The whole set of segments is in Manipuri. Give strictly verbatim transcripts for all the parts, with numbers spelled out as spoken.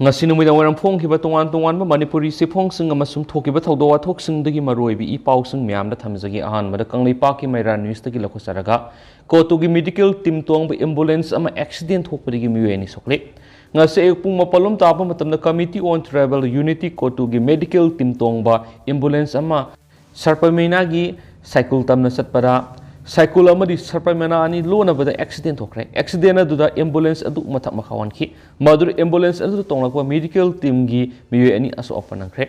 ꯉꯁꯤ ꯅꯨꯃꯤꯗꯥꯡ ꯋꯥꯏꯔꯝ ꯐꯣꯡꯈꯤꯕ ꯇꯣꯉꯥꯟ ꯇꯣꯉꯥꯟꯕ ꯃꯅꯤꯄꯨꯔꯤ ꯆꯦꯐꯣꯡꯁꯤꯡ ꯑꯃꯁꯨꯡ ꯊꯣꯛꯈꯤꯕ ꯊꯧꯗꯣꯛ ꯋꯥꯊꯣꯛꯁꯤꯡꯗꯒꯤ ꯃꯔꯨꯑꯣꯏꯕ ꯏ ꯄꯥꯎꯁꯤꯡ ꯃꯌꯥꯝꯗ ꯊꯝꯖꯒꯦ꯫ ꯑꯍꯥꯟꯕꯗ ꯀꯪꯂꯩꯄꯥꯛꯀꯤ ꯃꯩꯔꯥ ꯅ꯭ꯌꯨꯁꯇꯒꯤ ꯂꯧꯈꯠꯆꯔꯒ, ꯀꯣꯇꯨꯒꯤ ꯃꯦꯗꯤꯀꯦꯜ ꯇꯤꯝ ꯇꯣꯡꯕ ꯑꯦꯝꯕꯨꯂꯦꯟꯁ ꯑꯃ ꯑꯦꯛꯁꯤꯗꯦꯟ ꯊꯣꯛꯄꯗꯒꯤ ꯃꯤꯑꯣꯏ ꯑꯅꯤ ꯁꯣꯛꯂꯦ꯫ ꯉꯁꯤ ꯑꯌꯨꯛ ꯄꯨꯡ ꯃꯥꯄꯜ ꯂꯣꯝ ꯇꯥꯕ ꯃꯇꯝꯗ Committee on Tribal Unity ꯀꯣꯇꯨꯒꯤ ꯃꯦꯗꯤꯀꯦꯜ ꯇꯤꯝ ꯇꯣꯡꯕ ꯑꯦꯝꯕꯨꯂꯦꯟꯁ ꯑꯃ ꯁꯔꯄꯃꯦꯅꯥꯒꯤ ꯁꯥꯏꯀꯨꯜ ꯇꯝꯅ ꯆꯠꯄꯗ ꯁꯥꯏꯀꯨꯜ ꯑꯃꯗꯤ ꯁꯔꯄꯃꯦꯅꯥ ꯑꯅꯤ ꯂꯣꯟꯅꯕꯗ ꯑꯦꯛꯁꯤꯗꯦꯟ ꯊꯣꯛꯈ꯭ꯔꯦ꯫ ꯑꯦꯛꯁꯤꯗꯦꯟ ꯑꯗꯨꯗ ꯑꯦꯝꯕꯨꯂꯦꯟꯁ ꯑꯗꯨ ꯃꯊꯛ ꯃꯈꯥ ꯑꯣꯟꯈꯤ꯫ ꯃꯗꯨꯗ ꯑꯦꯝꯕꯨꯂꯦꯟꯁ ꯑꯗꯨꯗ ꯇꯣꯡꯂꯛꯄ ꯃꯦꯗꯤꯀꯦꯜ ꯇꯤꯝꯒꯤ ꯃꯤꯑꯣꯏ ꯑꯅꯤ ꯑꯁꯣꯛ ꯑꯄꯟ ꯅꯪꯈ꯭ꯔꯦ꯫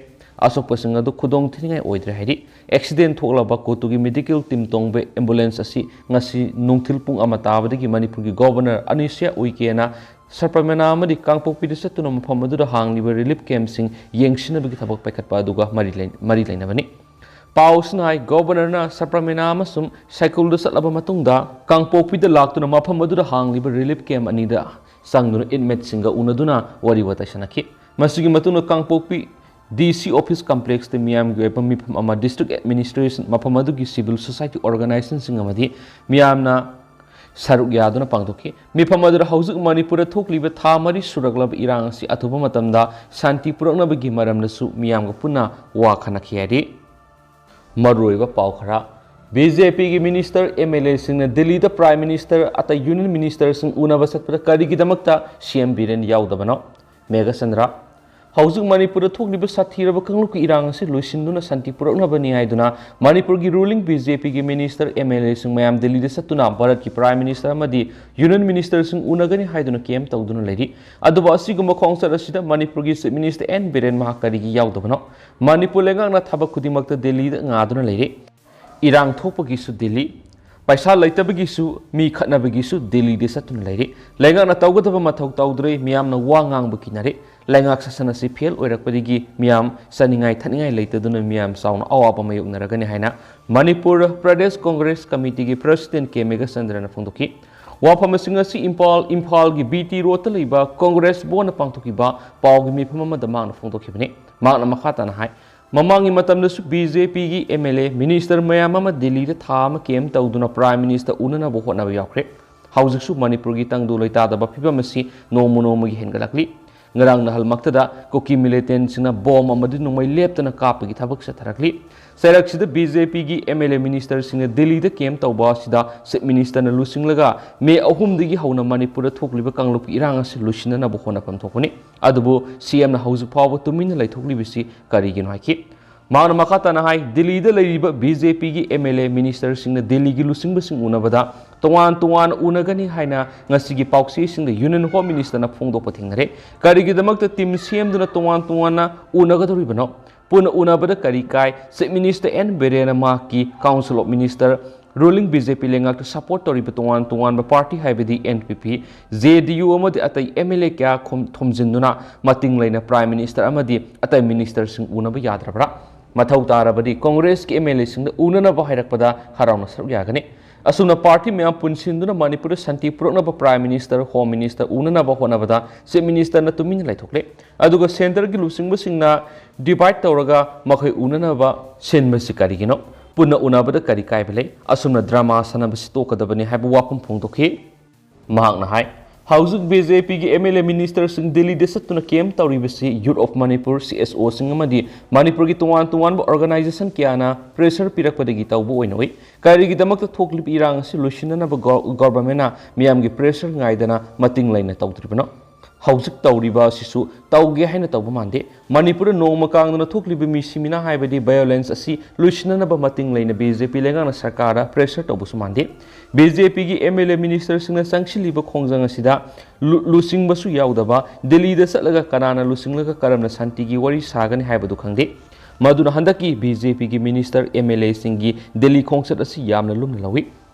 ꯑꯁꯣꯛꯄꯁꯤꯡ ꯑꯗꯨ ꯈꯨꯗꯣꯡ ꯊꯤꯅꯤꯡꯉꯥꯏ ꯑꯣꯏꯗ꯭ꯔꯦ ꯍꯥꯏꯔꯤ꯫ ꯑꯦꯛꯁꯤꯗꯦꯟ ꯊꯣꯛꯂꯕ ꯀꯣꯇꯨꯒꯤ ꯃꯦꯗꯤꯀꯦꯜ ꯇꯤꯝ ꯇꯣꯡꯕ ꯑꯦꯝꯕꯨꯂꯦꯟꯁ ꯑꯁꯤ ꯉꯁꯤ ꯅꯨꯡꯊꯤꯜ ꯄꯨꯡ ꯑꯃ ꯇꯥꯕꯗꯒꯤ ꯃꯅꯤꯄꯨꯔꯒꯤ ꯒꯣꯕꯔꯅꯔ ꯑꯅꯨꯁꯨꯏꯌꯥ ꯎꯏꯀꯦꯅ ꯁꯔꯄꯃꯦꯅꯥ ꯑꯃꯗꯤ ꯀꯥꯡꯄꯣꯛꯄꯤꯗ ꯆꯠꯇꯨꯅ ꯃꯐꯝ ꯑꯗꯨꯗ ꯍꯥꯡꯂꯤꯕ ꯔꯤꯂꯤꯐ ꯀꯦꯝꯞꯁꯤꯡ ꯌꯦꯡꯁꯤꯟꯅꯕꯒꯤ ꯊꯕꯛ ꯄꯥꯏꯈꯠꯄ ꯑꯗꯨꯒ ꯃꯔꯤ ꯂꯩ-, ꯃꯔꯤ ꯂꯩꯅꯕꯅꯤ꯫ ꯄꯥꯎꯁꯤꯅ ꯍꯥꯏ, ꯒꯣꯕꯔꯅꯔꯅ ꯁꯔꯄꯃꯦꯅꯥ ꯑꯃꯁꯨꯡ ꯁꯥꯏꯀꯨꯜꯗ ꯆꯠꯂꯕ ꯃꯇꯨꯡꯗ ꯀꯥꯡꯄꯣꯛꯄꯤꯗ ꯂꯥꯛꯇꯨꯅ ꯃꯐꯝ ꯑꯗꯨꯗ ꯍꯥꯡꯂꯤꯕ ꯔꯤꯂꯤꯐ ꯀꯦꯝꯞ ꯑꯅꯤꯗ ꯆꯪꯗꯨꯅ ꯏꯟꯃꯦꯠꯁꯤꯡꯒ ꯎꯅꯗꯨꯅ ꯋꯥꯔꯤ ꯋꯥꯇꯥꯏ ꯁꯥꯟꯅꯈꯤ꯫ ꯃꯁꯤꯒꯤ ꯃꯇꯨꯡꯗ ꯀꯥꯡꯄꯣꯛꯄꯤ ꯗꯤ ꯁꯤ ꯑꯣꯐꯤꯁ ꯀꯝꯄ꯭ꯂꯦꯛꯁꯇ ꯃꯤꯌꯥꯝꯒꯤ ꯑꯣꯏꯕ ꯃꯤꯐꯝ ꯑꯃ ꯗꯤꯁꯇ꯭ꯔꯤꯛ ꯑꯦꯗꯃꯤꯅꯤꯁꯇ꯭ꯔꯦꯁꯟ, ꯃꯐꯝ ꯑꯗꯨꯒꯤ ꯁꯤꯚꯤꯜ ꯁꯣꯁꯥꯏꯇꯤ ꯑꯣꯔꯒꯅꯥꯏꯖꯦꯁꯟꯁꯤꯡ ꯑꯃꯗꯤ ꯃꯤꯌꯥꯝꯅ ꯁꯔꯨꯛ ꯌꯥꯗꯨꯅ ꯄꯥꯡꯊꯣꯛꯈꯤ꯫ ꯃꯤꯐꯝ ꯑꯗꯨꯗ ꯍꯧꯖꯤꯛ ꯃꯅꯤꯄꯨꯔꯗ ꯊꯣꯛꯂꯤꯕ ꯊꯥ ꯃꯔꯤ ꯁꯨꯔꯛꯂꯕ ꯏꯔꯥꯡ ꯑꯁꯤ ꯑꯊꯨꯕ ꯃꯇꯝꯗ ꯁꯥꯟꯇꯤ ꯄꯨꯔꯛꯅꯕꯒꯤ ꯃꯔꯝꯗꯁꯨ ꯃꯤꯌꯥꯝꯒ ꯄꯨꯟꯅ ꯋꯥ ꯈꯟꯅꯈꯤ ꯍꯥꯏꯔꯤ꯫ ꯃꯔꯨꯑꯣꯏꯕ ꯄꯥꯎ ꯈꯔ꯫ ꯕꯤ ꯖꯦ ꯄꯤꯒꯤ ꯃꯤꯅꯤꯁꯇꯔ, ꯑꯦꯝ ꯑꯦꯜ ꯑꯦꯁꯤꯡꯅ ꯗꯤꯜꯂꯤꯗ ꯄ꯭ꯔꯥꯏꯝ ꯃꯤꯅꯤꯁꯇꯔ ꯑꯇꯩ ꯌꯨꯅꯤꯌꯟ ꯃꯤꯅꯤꯁꯇꯔꯁꯤꯡ ꯎꯅꯕ ꯆꯠꯄꯗ ꯀꯔꯤꯒꯤꯗꯃꯛꯇ ꯁꯤ ꯑꯦꯝ ꯕꯤꯔꯦꯟ ꯌꯥꯎꯗꯕꯅꯣ? ꯃꯦꯘꯆꯟꯗ꯭ꯔ꯫ ꯍꯧꯖꯤꯛ ꯃꯅꯤꯄꯨꯔꯗ ꯊꯣꯛꯂꯤꯕ ꯁꯥꯊꯤꯔꯕ ꯀꯥꯡꯂꯨꯞꯀꯤ ꯏꯔꯥꯡ ꯑꯁꯤ ꯂꯣꯏꯁꯤꯟꯗꯨꯅ ꯁꯥꯟꯇꯤ ꯄꯨꯔꯛꯅꯕꯅꯤ ꯍꯥꯏꯗꯨꯅ ꯃꯅꯤꯄꯨꯔꯒꯤ ꯔꯨꯂꯤꯡ ꯕꯤ ꯖꯦ ꯄꯤꯒꯤ ꯃꯤꯅꯤꯁꯇꯔ, ꯑꯦꯝ ꯑꯦꯜ ꯑꯦꯁꯤꯡ ꯃꯌꯥꯝ ꯗꯤꯜꯂꯤꯗ ꯆꯠꯇꯨꯅ ꯚꯥꯔꯠꯀꯤ ꯄ꯭ꯔꯥꯏꯝ ꯃꯤꯅꯤꯁꯇꯔ ꯑꯃꯗꯤ ꯌꯨꯅꯤꯌꯟ ꯃꯤꯅꯤꯁꯇꯔꯁꯤꯡ ꯎꯅꯒꯅꯤ ꯍꯥꯏꯗꯨꯅ ꯀꯦꯝ ꯇꯧꯗꯨꯅ ꯂꯩꯔꯤ꯫ ꯑꯗꯨꯕꯨ ꯑꯁꯤꯒꯨꯝꯕ ꯈꯣꯡꯆꯠ ꯑꯁꯤꯗ ꯃꯅꯤꯄꯨꯔꯒꯤ ꯆꯤꯐ ꯃꯤꯅꯤꯁꯇꯔ ꯑꯦꯟ ꯕꯤꯔꯦꯟ ꯃꯍꯥꯛ ꯀꯔꯤꯒꯤ ꯌꯥꯎꯗꯕꯅꯣ? ꯃꯅꯤꯄꯨꯔ ꯂꯩꯉꯥꯛꯅ ꯊꯕꯛ ꯈꯨꯗꯤꯡꯃꯛꯇ ꯗꯤꯜꯂꯤꯗ ꯉꯥꯗꯨꯅ ꯂꯩꯔꯤ꯫ ꯏꯔꯥꯡ ꯊꯣꯛꯄꯒꯤꯁꯨ ꯗꯤꯜꯂꯤ, ꯄꯩꯁꯥ ꯂꯩꯇꯕꯒꯤꯁꯨ, ꯃꯤ ꯈꯠꯅꯕꯒꯤꯁꯨ ꯗꯤꯜꯂꯤꯗ ꯆꯠꯇꯨꯅ ꯂꯩꯔꯤ꯫ ꯂꯩꯉꯥꯛꯅ ꯇꯧꯒꯗꯕ ꯃꯊꯧ ꯇꯧꯗ꯭ꯔꯦ, ꯃꯤꯌꯥꯝꯅ ꯋꯥ ꯉꯥꯡꯕ ꯀꯤꯅꯔꯦ꯫ ꯂꯩꯉꯥꯛ ꯁꯥꯁꯟ ꯑꯁꯤ ꯐꯦꯜ ꯑꯣꯏꯔꯛꯄꯗꯒꯤ ꯃꯤꯌꯥꯝ ꯆꯥꯅꯤꯡꯉꯥꯏ ꯊꯛꯅꯤꯡꯉꯥꯏ ꯂꯩꯇꯗꯨꯅ ꯃꯤꯌꯥꯝ ꯆꯥꯎꯅ ꯑꯋꯥꯕ ꯃꯥꯌꯣꯛꯅꯔꯒꯅꯤ ꯍꯥꯏꯅ ꯃꯅꯤꯄꯨꯔ ꯄ꯭ꯔꯗꯦꯁ ꯀꯣꯡꯒ꯭ꯔꯦꯁ ꯀꯃꯤꯇꯤꯒꯤ ꯄ꯭ꯔꯁꯤꯗꯦꯟ ꯀꯦ ꯃꯦꯘꯆꯟꯗ꯭ꯔꯅ ꯐꯣꯡꯗꯣꯛꯈꯤ꯫ ꯋꯥꯐꯝꯁꯤꯡ ꯑꯁꯤ ꯏꯝꯐꯥꯜ, ꯏꯝꯐꯥꯜꯒꯤ ꯕꯤ ꯇꯤ ꯔꯣꯗꯇ ꯂꯩꯕ ꯀꯣꯡꯒ꯭ꯔꯦꯁ ꯚꯕꯟꯗ ꯄꯥꯡꯊꯣꯛꯈꯤꯕ ꯄꯥꯎꯒꯤ ꯃꯤꯐꯝ ꯑꯃꯗ ꯃꯍꯥꯛꯅ ꯐꯣꯡꯗꯣꯛꯈꯤꯕꯅꯤ꯫ ꯃꯍꯥꯛꯅ ꯃꯈꯥ ꯇꯥꯅ ꯍꯥꯏ, ꯃꯃꯥꯡꯒꯤ ꯃꯇꯝꯗꯁꯨ ꯕꯤ ꯖꯦ ꯄꯤꯒꯤ ꯑꯦꯝ ꯑꯦꯜ ꯑꯦ, ꯃꯤꯅꯤꯁꯇꯔ ꯃꯌꯥꯝ ꯑꯃ ꯗꯤꯜꯂꯤꯗ ꯊꯥ ꯑꯃ ꯀꯦꯝ ꯇꯧꯗꯨꯅ ꯄ꯭ꯔꯥꯏꯝ ꯃꯤꯅꯤꯁꯇꯔ ꯎꯅꯅꯕ ꯍꯣꯠꯅꯕ ꯌꯥꯎꯈ꯭ꯔꯦ꯫ ꯍꯧꯖꯤꯛꯁꯨ ꯃꯅꯤꯄꯨꯔꯒꯤ ꯇꯪꯗꯨ ꯂꯩꯇꯥꯗꯕ ꯐꯤꯕꯝ ꯑꯁꯤ ꯅꯣꯡꯃ ꯅꯣꯡꯃꯒꯤ ꯍꯦꯟꯒꯠꯂꯛꯂꯤ꯫ ꯉꯔꯥꯡ ꯅꯍꯥꯜꯃꯛꯇꯗ ꯀꯨꯀꯤ ꯃꯤꯂꯤꯇꯦꯟꯁꯤꯡꯅ ꯕꯣꯝ ꯑꯃꯗꯤ ꯅꯣꯡꯃꯩ ꯂꯦꯞꯇꯅ ꯀꯥꯞꯄꯒꯤ ꯊꯕꯛ ꯆꯠꯊꯔꯛꯂꯤ꯫ ꯆꯩꯔꯛꯁꯤꯗ ꯕꯤ ꯖꯦ ꯄꯤꯒꯤ ꯑꯦꯝ ꯑꯦꯜ ꯑꯦ ꯃꯤꯅꯤꯁꯇꯔꯁꯤꯡꯅ ꯗꯤꯜꯂꯤꯗ ꯀꯦꯝꯞ ꯇꯧꯕ ꯑꯁꯤꯗ ꯆꯤꯐ ꯃꯤꯅꯤꯁꯇꯔꯅ ꯂꯨꯆꯤꯡꯂꯒ ꯃꯦ ꯑꯍꯨꯝꯗꯒꯤ ꯍꯧꯅ ꯃꯅꯤꯄꯨꯔꯗ ꯊꯣꯛꯂꯤꯕ ꯀꯥꯡꯂꯨꯞꯀꯤ ꯏꯔꯥꯡ ꯑꯁꯤ ꯂꯣꯏꯁꯤꯟꯅꯅꯕ ꯍꯣꯠꯅꯐꯝ ꯊꯣꯛꯄꯅꯤ꯫ ꯑꯗꯨꯕꯨ ꯁꯤ ꯑꯦꯝꯅ ꯍꯧꯖꯤꯛ ꯐꯥꯎꯕ ꯇꯨꯃꯤꯟꯅ ꯂꯩꯊꯣꯛꯂꯤꯕꯁꯤ ꯀꯔꯤꯒꯤꯅꯣ ꯍꯥꯏꯈꯤ꯫ ꯃꯍꯥꯛꯅ ꯃꯈꯥ ꯇꯥꯅ ꯍꯥꯏ, ꯗꯤꯜꯂꯤꯗ ꯂꯩꯔꯤꯕ ꯕꯤ ꯖꯦ ꯄꯤꯒꯤ ꯑꯦꯝ ꯑꯦꯜ ꯑꯦ ꯃꯤꯅꯤꯁꯇꯔꯁꯤꯡꯅ ꯗꯤꯜꯂꯤꯒꯤ ꯂꯨꯆꯤꯡꯕꯁꯤꯡ ꯎꯅꯕꯗ ꯇꯣꯉꯥꯟ ꯇꯣꯉꯥꯟꯅ ꯎꯅꯒꯅꯤ ꯍꯥꯏꯅ ꯉꯁꯤꯒꯤ ꯄꯥꯎꯆꯦꯁꯤꯡꯗ ꯌꯨꯅꯤꯌꯟ ꯍꯣꯝ ꯃꯤꯅꯤꯁꯇꯔꯅ ꯐꯣꯡꯗꯣꯛꯄ ꯊꯦꯡꯅꯔꯦ꯫ ꯀꯔꯤꯒꯤꯗꯃꯛꯇ ꯇꯤꯝ ꯁꯦꯝꯗꯨꯅ ꯇꯣꯉꯥꯟ ꯇꯣꯉꯥꯟꯅ ꯎꯅꯒꯗꯧꯔꯤꯕꯅꯣ? ꯄꯨꯟꯅ ꯎꯅꯕꯗ ꯀꯔꯤ ꯀꯥꯏ? ꯆꯤꯐ ꯃꯤꯅꯤꯁꯇꯔ ꯑꯦꯟ ꯕꯤꯔꯦꯟꯅ ꯃꯍꯥꯛꯀꯤ council of ministers, ruling B J P ꯂꯩꯉꯥꯛꯇ ꯁꯄꯣꯔꯠ ꯇꯧꯔꯤꯕ ꯇꯣꯉꯥꯟ ꯇꯣꯉꯥꯟꯕ ꯄꯥꯔꯇꯤ ꯍꯥꯏꯕꯗꯤ N P P, J D U ꯑꯃꯗꯤ ꯑꯇꯩ ꯑꯦꯝ ꯑꯦꯜ ꯑꯦ ꯀꯌꯥ ꯈꯣꯝ-, ꯊꯣꯝꯖꯤꯟꯗꯨꯅ ꯃꯇꯤꯡ ꯂꯩꯅ ꯄ꯭ꯔꯥꯏꯝ ꯃꯤꯅꯤꯁꯇꯔ ꯑꯃꯗꯤ ꯑꯇꯩ ꯃꯤꯅꯤꯁꯇꯔꯁꯤꯡ ꯎꯅꯕ ꯌꯥꯗ꯭ꯔꯕ꯭ꯔꯥ? ꯃꯊꯧ ꯇꯥꯔꯕꯗꯤ ꯀꯣꯡꯒ꯭ꯔꯦꯁꯀꯤ ꯑꯦꯝ ꯑꯦꯜ ꯑꯦꯁꯤꯡꯗ ꯎꯅꯅꯕ ꯍꯥꯏꯔꯛꯄꯗ ꯍꯔꯥꯎꯅ ꯁꯔꯨꯛ ꯌꯥꯒꯅꯤ꯫ ꯑꯁꯨꯝꯅ ꯄꯥꯔꯇꯤ ꯃꯌꯥꯝ ꯄꯨꯟꯁꯤꯟꯗꯨꯅ ꯃꯅꯤꯄꯨꯔꯗ ꯁꯥꯟꯇꯤ ꯄꯨꯔꯛꯅꯕ ꯄ꯭ꯔꯥꯏꯝ ꯃꯤꯅꯤꯁꯇꯔ, ꯍꯣꯝ ꯃꯤꯅꯤꯁꯇꯔ ꯎꯅꯅꯕ ꯍꯣꯠꯅꯕꯗ ꯆꯤꯐ ꯃꯤꯅꯤꯁꯇꯔꯅ ꯇꯨꯃꯤꯟꯅ ꯂꯩꯊꯣꯛꯂꯦ꯫ ꯑꯗꯨꯒ ꯁꯦꯟꯇꯔꯒꯤ ꯂꯨꯆꯤꯡꯕꯁꯤꯡꯅ ꯗꯤꯚꯥꯏꯠ ꯇꯧꯔꯒ ꯃꯈꯣꯏ ꯎꯅꯅꯕ ꯁꯤꯟꯕꯁꯤ ꯀꯔꯤꯒꯤꯅꯣ? ꯄꯨꯟꯅ ꯎꯅꯕꯗ ꯀꯔꯤ ꯀꯥꯏꯕ ꯂꯩ? ꯑꯁꯨꯝꯅ ꯗ꯭ꯔꯃꯥ ꯁꯥꯟꯅꯕꯁꯤ ꯇꯣꯛꯀꯗꯕꯅꯤ ꯍꯥꯏꯕ ꯋꯥꯐꯝ ꯐꯣꯡꯗꯣꯛꯈꯤ꯫ ꯃꯍꯥꯛꯅ ꯍꯥꯏ, ꯍꯧꯖꯤꯛ ꯕꯤ ꯖꯦ ꯄꯤꯒꯤ ꯑꯦꯝ ꯑꯦꯜ ꯑꯦ ꯃꯤꯅꯤꯁꯇꯔꯁꯤꯡ ꯗꯤꯜꯂꯤꯗ ꯆꯠꯇꯨꯅ ꯀꯦꯝꯞ ꯇꯧꯔꯤꯕꯁꯤ youth of Manipur, C S ꯑꯣꯁꯤꯡ ꯑꯃꯗꯤ ꯃꯅꯤꯄꯨꯔꯒꯤ ꯇꯣꯉꯥꯟ ꯇꯣꯉꯥꯟꯕ ꯑꯣꯔꯒꯅꯥꯏꯖꯦꯁꯟ ꯀꯌꯥꯅ ꯄ꯭ꯔꯦꯁꯔ ꯄꯤꯔꯛꯄꯗꯒꯤ ꯇꯧꯕ ꯑꯣꯏꯅ ꯎꯏ꯫ ꯀꯔꯤꯒꯤꯗꯃꯛꯇ ꯊꯣꯛꯂꯤꯕ ꯏꯔꯥꯡ ꯑꯁꯤ ꯂꯣꯏꯁꯤꯟꯅꯅꯕ ꯒꯣ-, ꯒꯣꯚꯔꯟꯃꯦꯟꯠꯅ ꯃꯤꯌꯥꯝꯒꯤ ꯄ꯭ꯔꯦꯁꯔ ꯉꯥꯏꯗꯅ ꯃꯇꯤꯡ ꯂꯩꯅ ꯇꯧꯗ꯭ꯔꯤꯕꯅꯣ? ꯍꯧꯖꯤꯛ ꯇꯧꯔꯤꯕ ꯑꯁꯤꯁꯨ ꯇꯧꯒꯦ ꯍꯥꯏꯅ ꯇꯧꯕ ꯃꯥꯟꯗꯦ꯫ ꯃꯅꯤꯄꯨꯔꯗ ꯅꯣꯡꯃ ꯀꯥꯡꯗꯅ ꯊꯣꯛꯂꯤꯕ ꯃꯤꯁꯤ ꯃꯤꯅꯥ ꯍꯥꯏꯕꯗꯤ ꯚꯥꯏꯑꯣꯂꯦꯟꯁ ꯑꯁꯤ ꯂꯣꯏꯁꯤꯟꯅꯅꯕ ꯃꯇꯤꯡ ꯂꯩꯅ ꯕꯤ ꯖꯦ ꯄꯤ ꯂꯩꯉꯥꯛꯅ ꯁꯔꯀꯥꯔꯗ ꯄ꯭ꯔꯦꯁꯔ ꯇꯧꯕꯁꯨ ꯃꯥꯟꯗꯦ꯫ ꯕꯤ ꯖꯦ ꯄꯤꯒꯤ ꯑꯦꯝ ꯑꯦꯜ ꯑꯦ ꯃꯤꯅꯤꯁꯇꯔꯁꯤꯡꯅ ꯆꯪꯁꯤꯜꯂꯤꯕ ꯈꯣꯡꯖꯪ ꯑꯁꯤꯗ ꯂꯨ-, ꯂꯨꯆꯤꯡꯕꯁꯨ ꯌꯥꯎꯗꯕ, ꯗꯤꯜꯂꯤꯗ ꯆꯠꯂꯒ ꯀꯅꯥꯅ ꯂꯨꯆꯤꯡꯂꯒ ꯀꯔꯝꯅ ꯁꯥꯟꯇꯤꯒꯤ ꯋꯥꯔꯤ ꯁꯥꯒꯅꯤ ꯍꯥꯏꯕꯗꯨ ꯈꯪꯗꯦ꯫ ꯃꯗꯨꯅ ꯍꯟꯗꯛꯀꯤ ꯕꯤ ꯖꯦ ꯄꯤꯒꯤ ꯃꯤꯅꯤꯁꯇꯔ, ꯑꯦꯝ ꯑꯦꯜ ꯑꯦꯁꯤꯡꯒꯤ ꯗꯤꯜꯂꯤ ꯈꯣꯡꯆꯠ ꯑꯁꯤ ꯌꯥꯝꯅ ꯂꯨꯝꯅ ꯂꯧꯏ꯫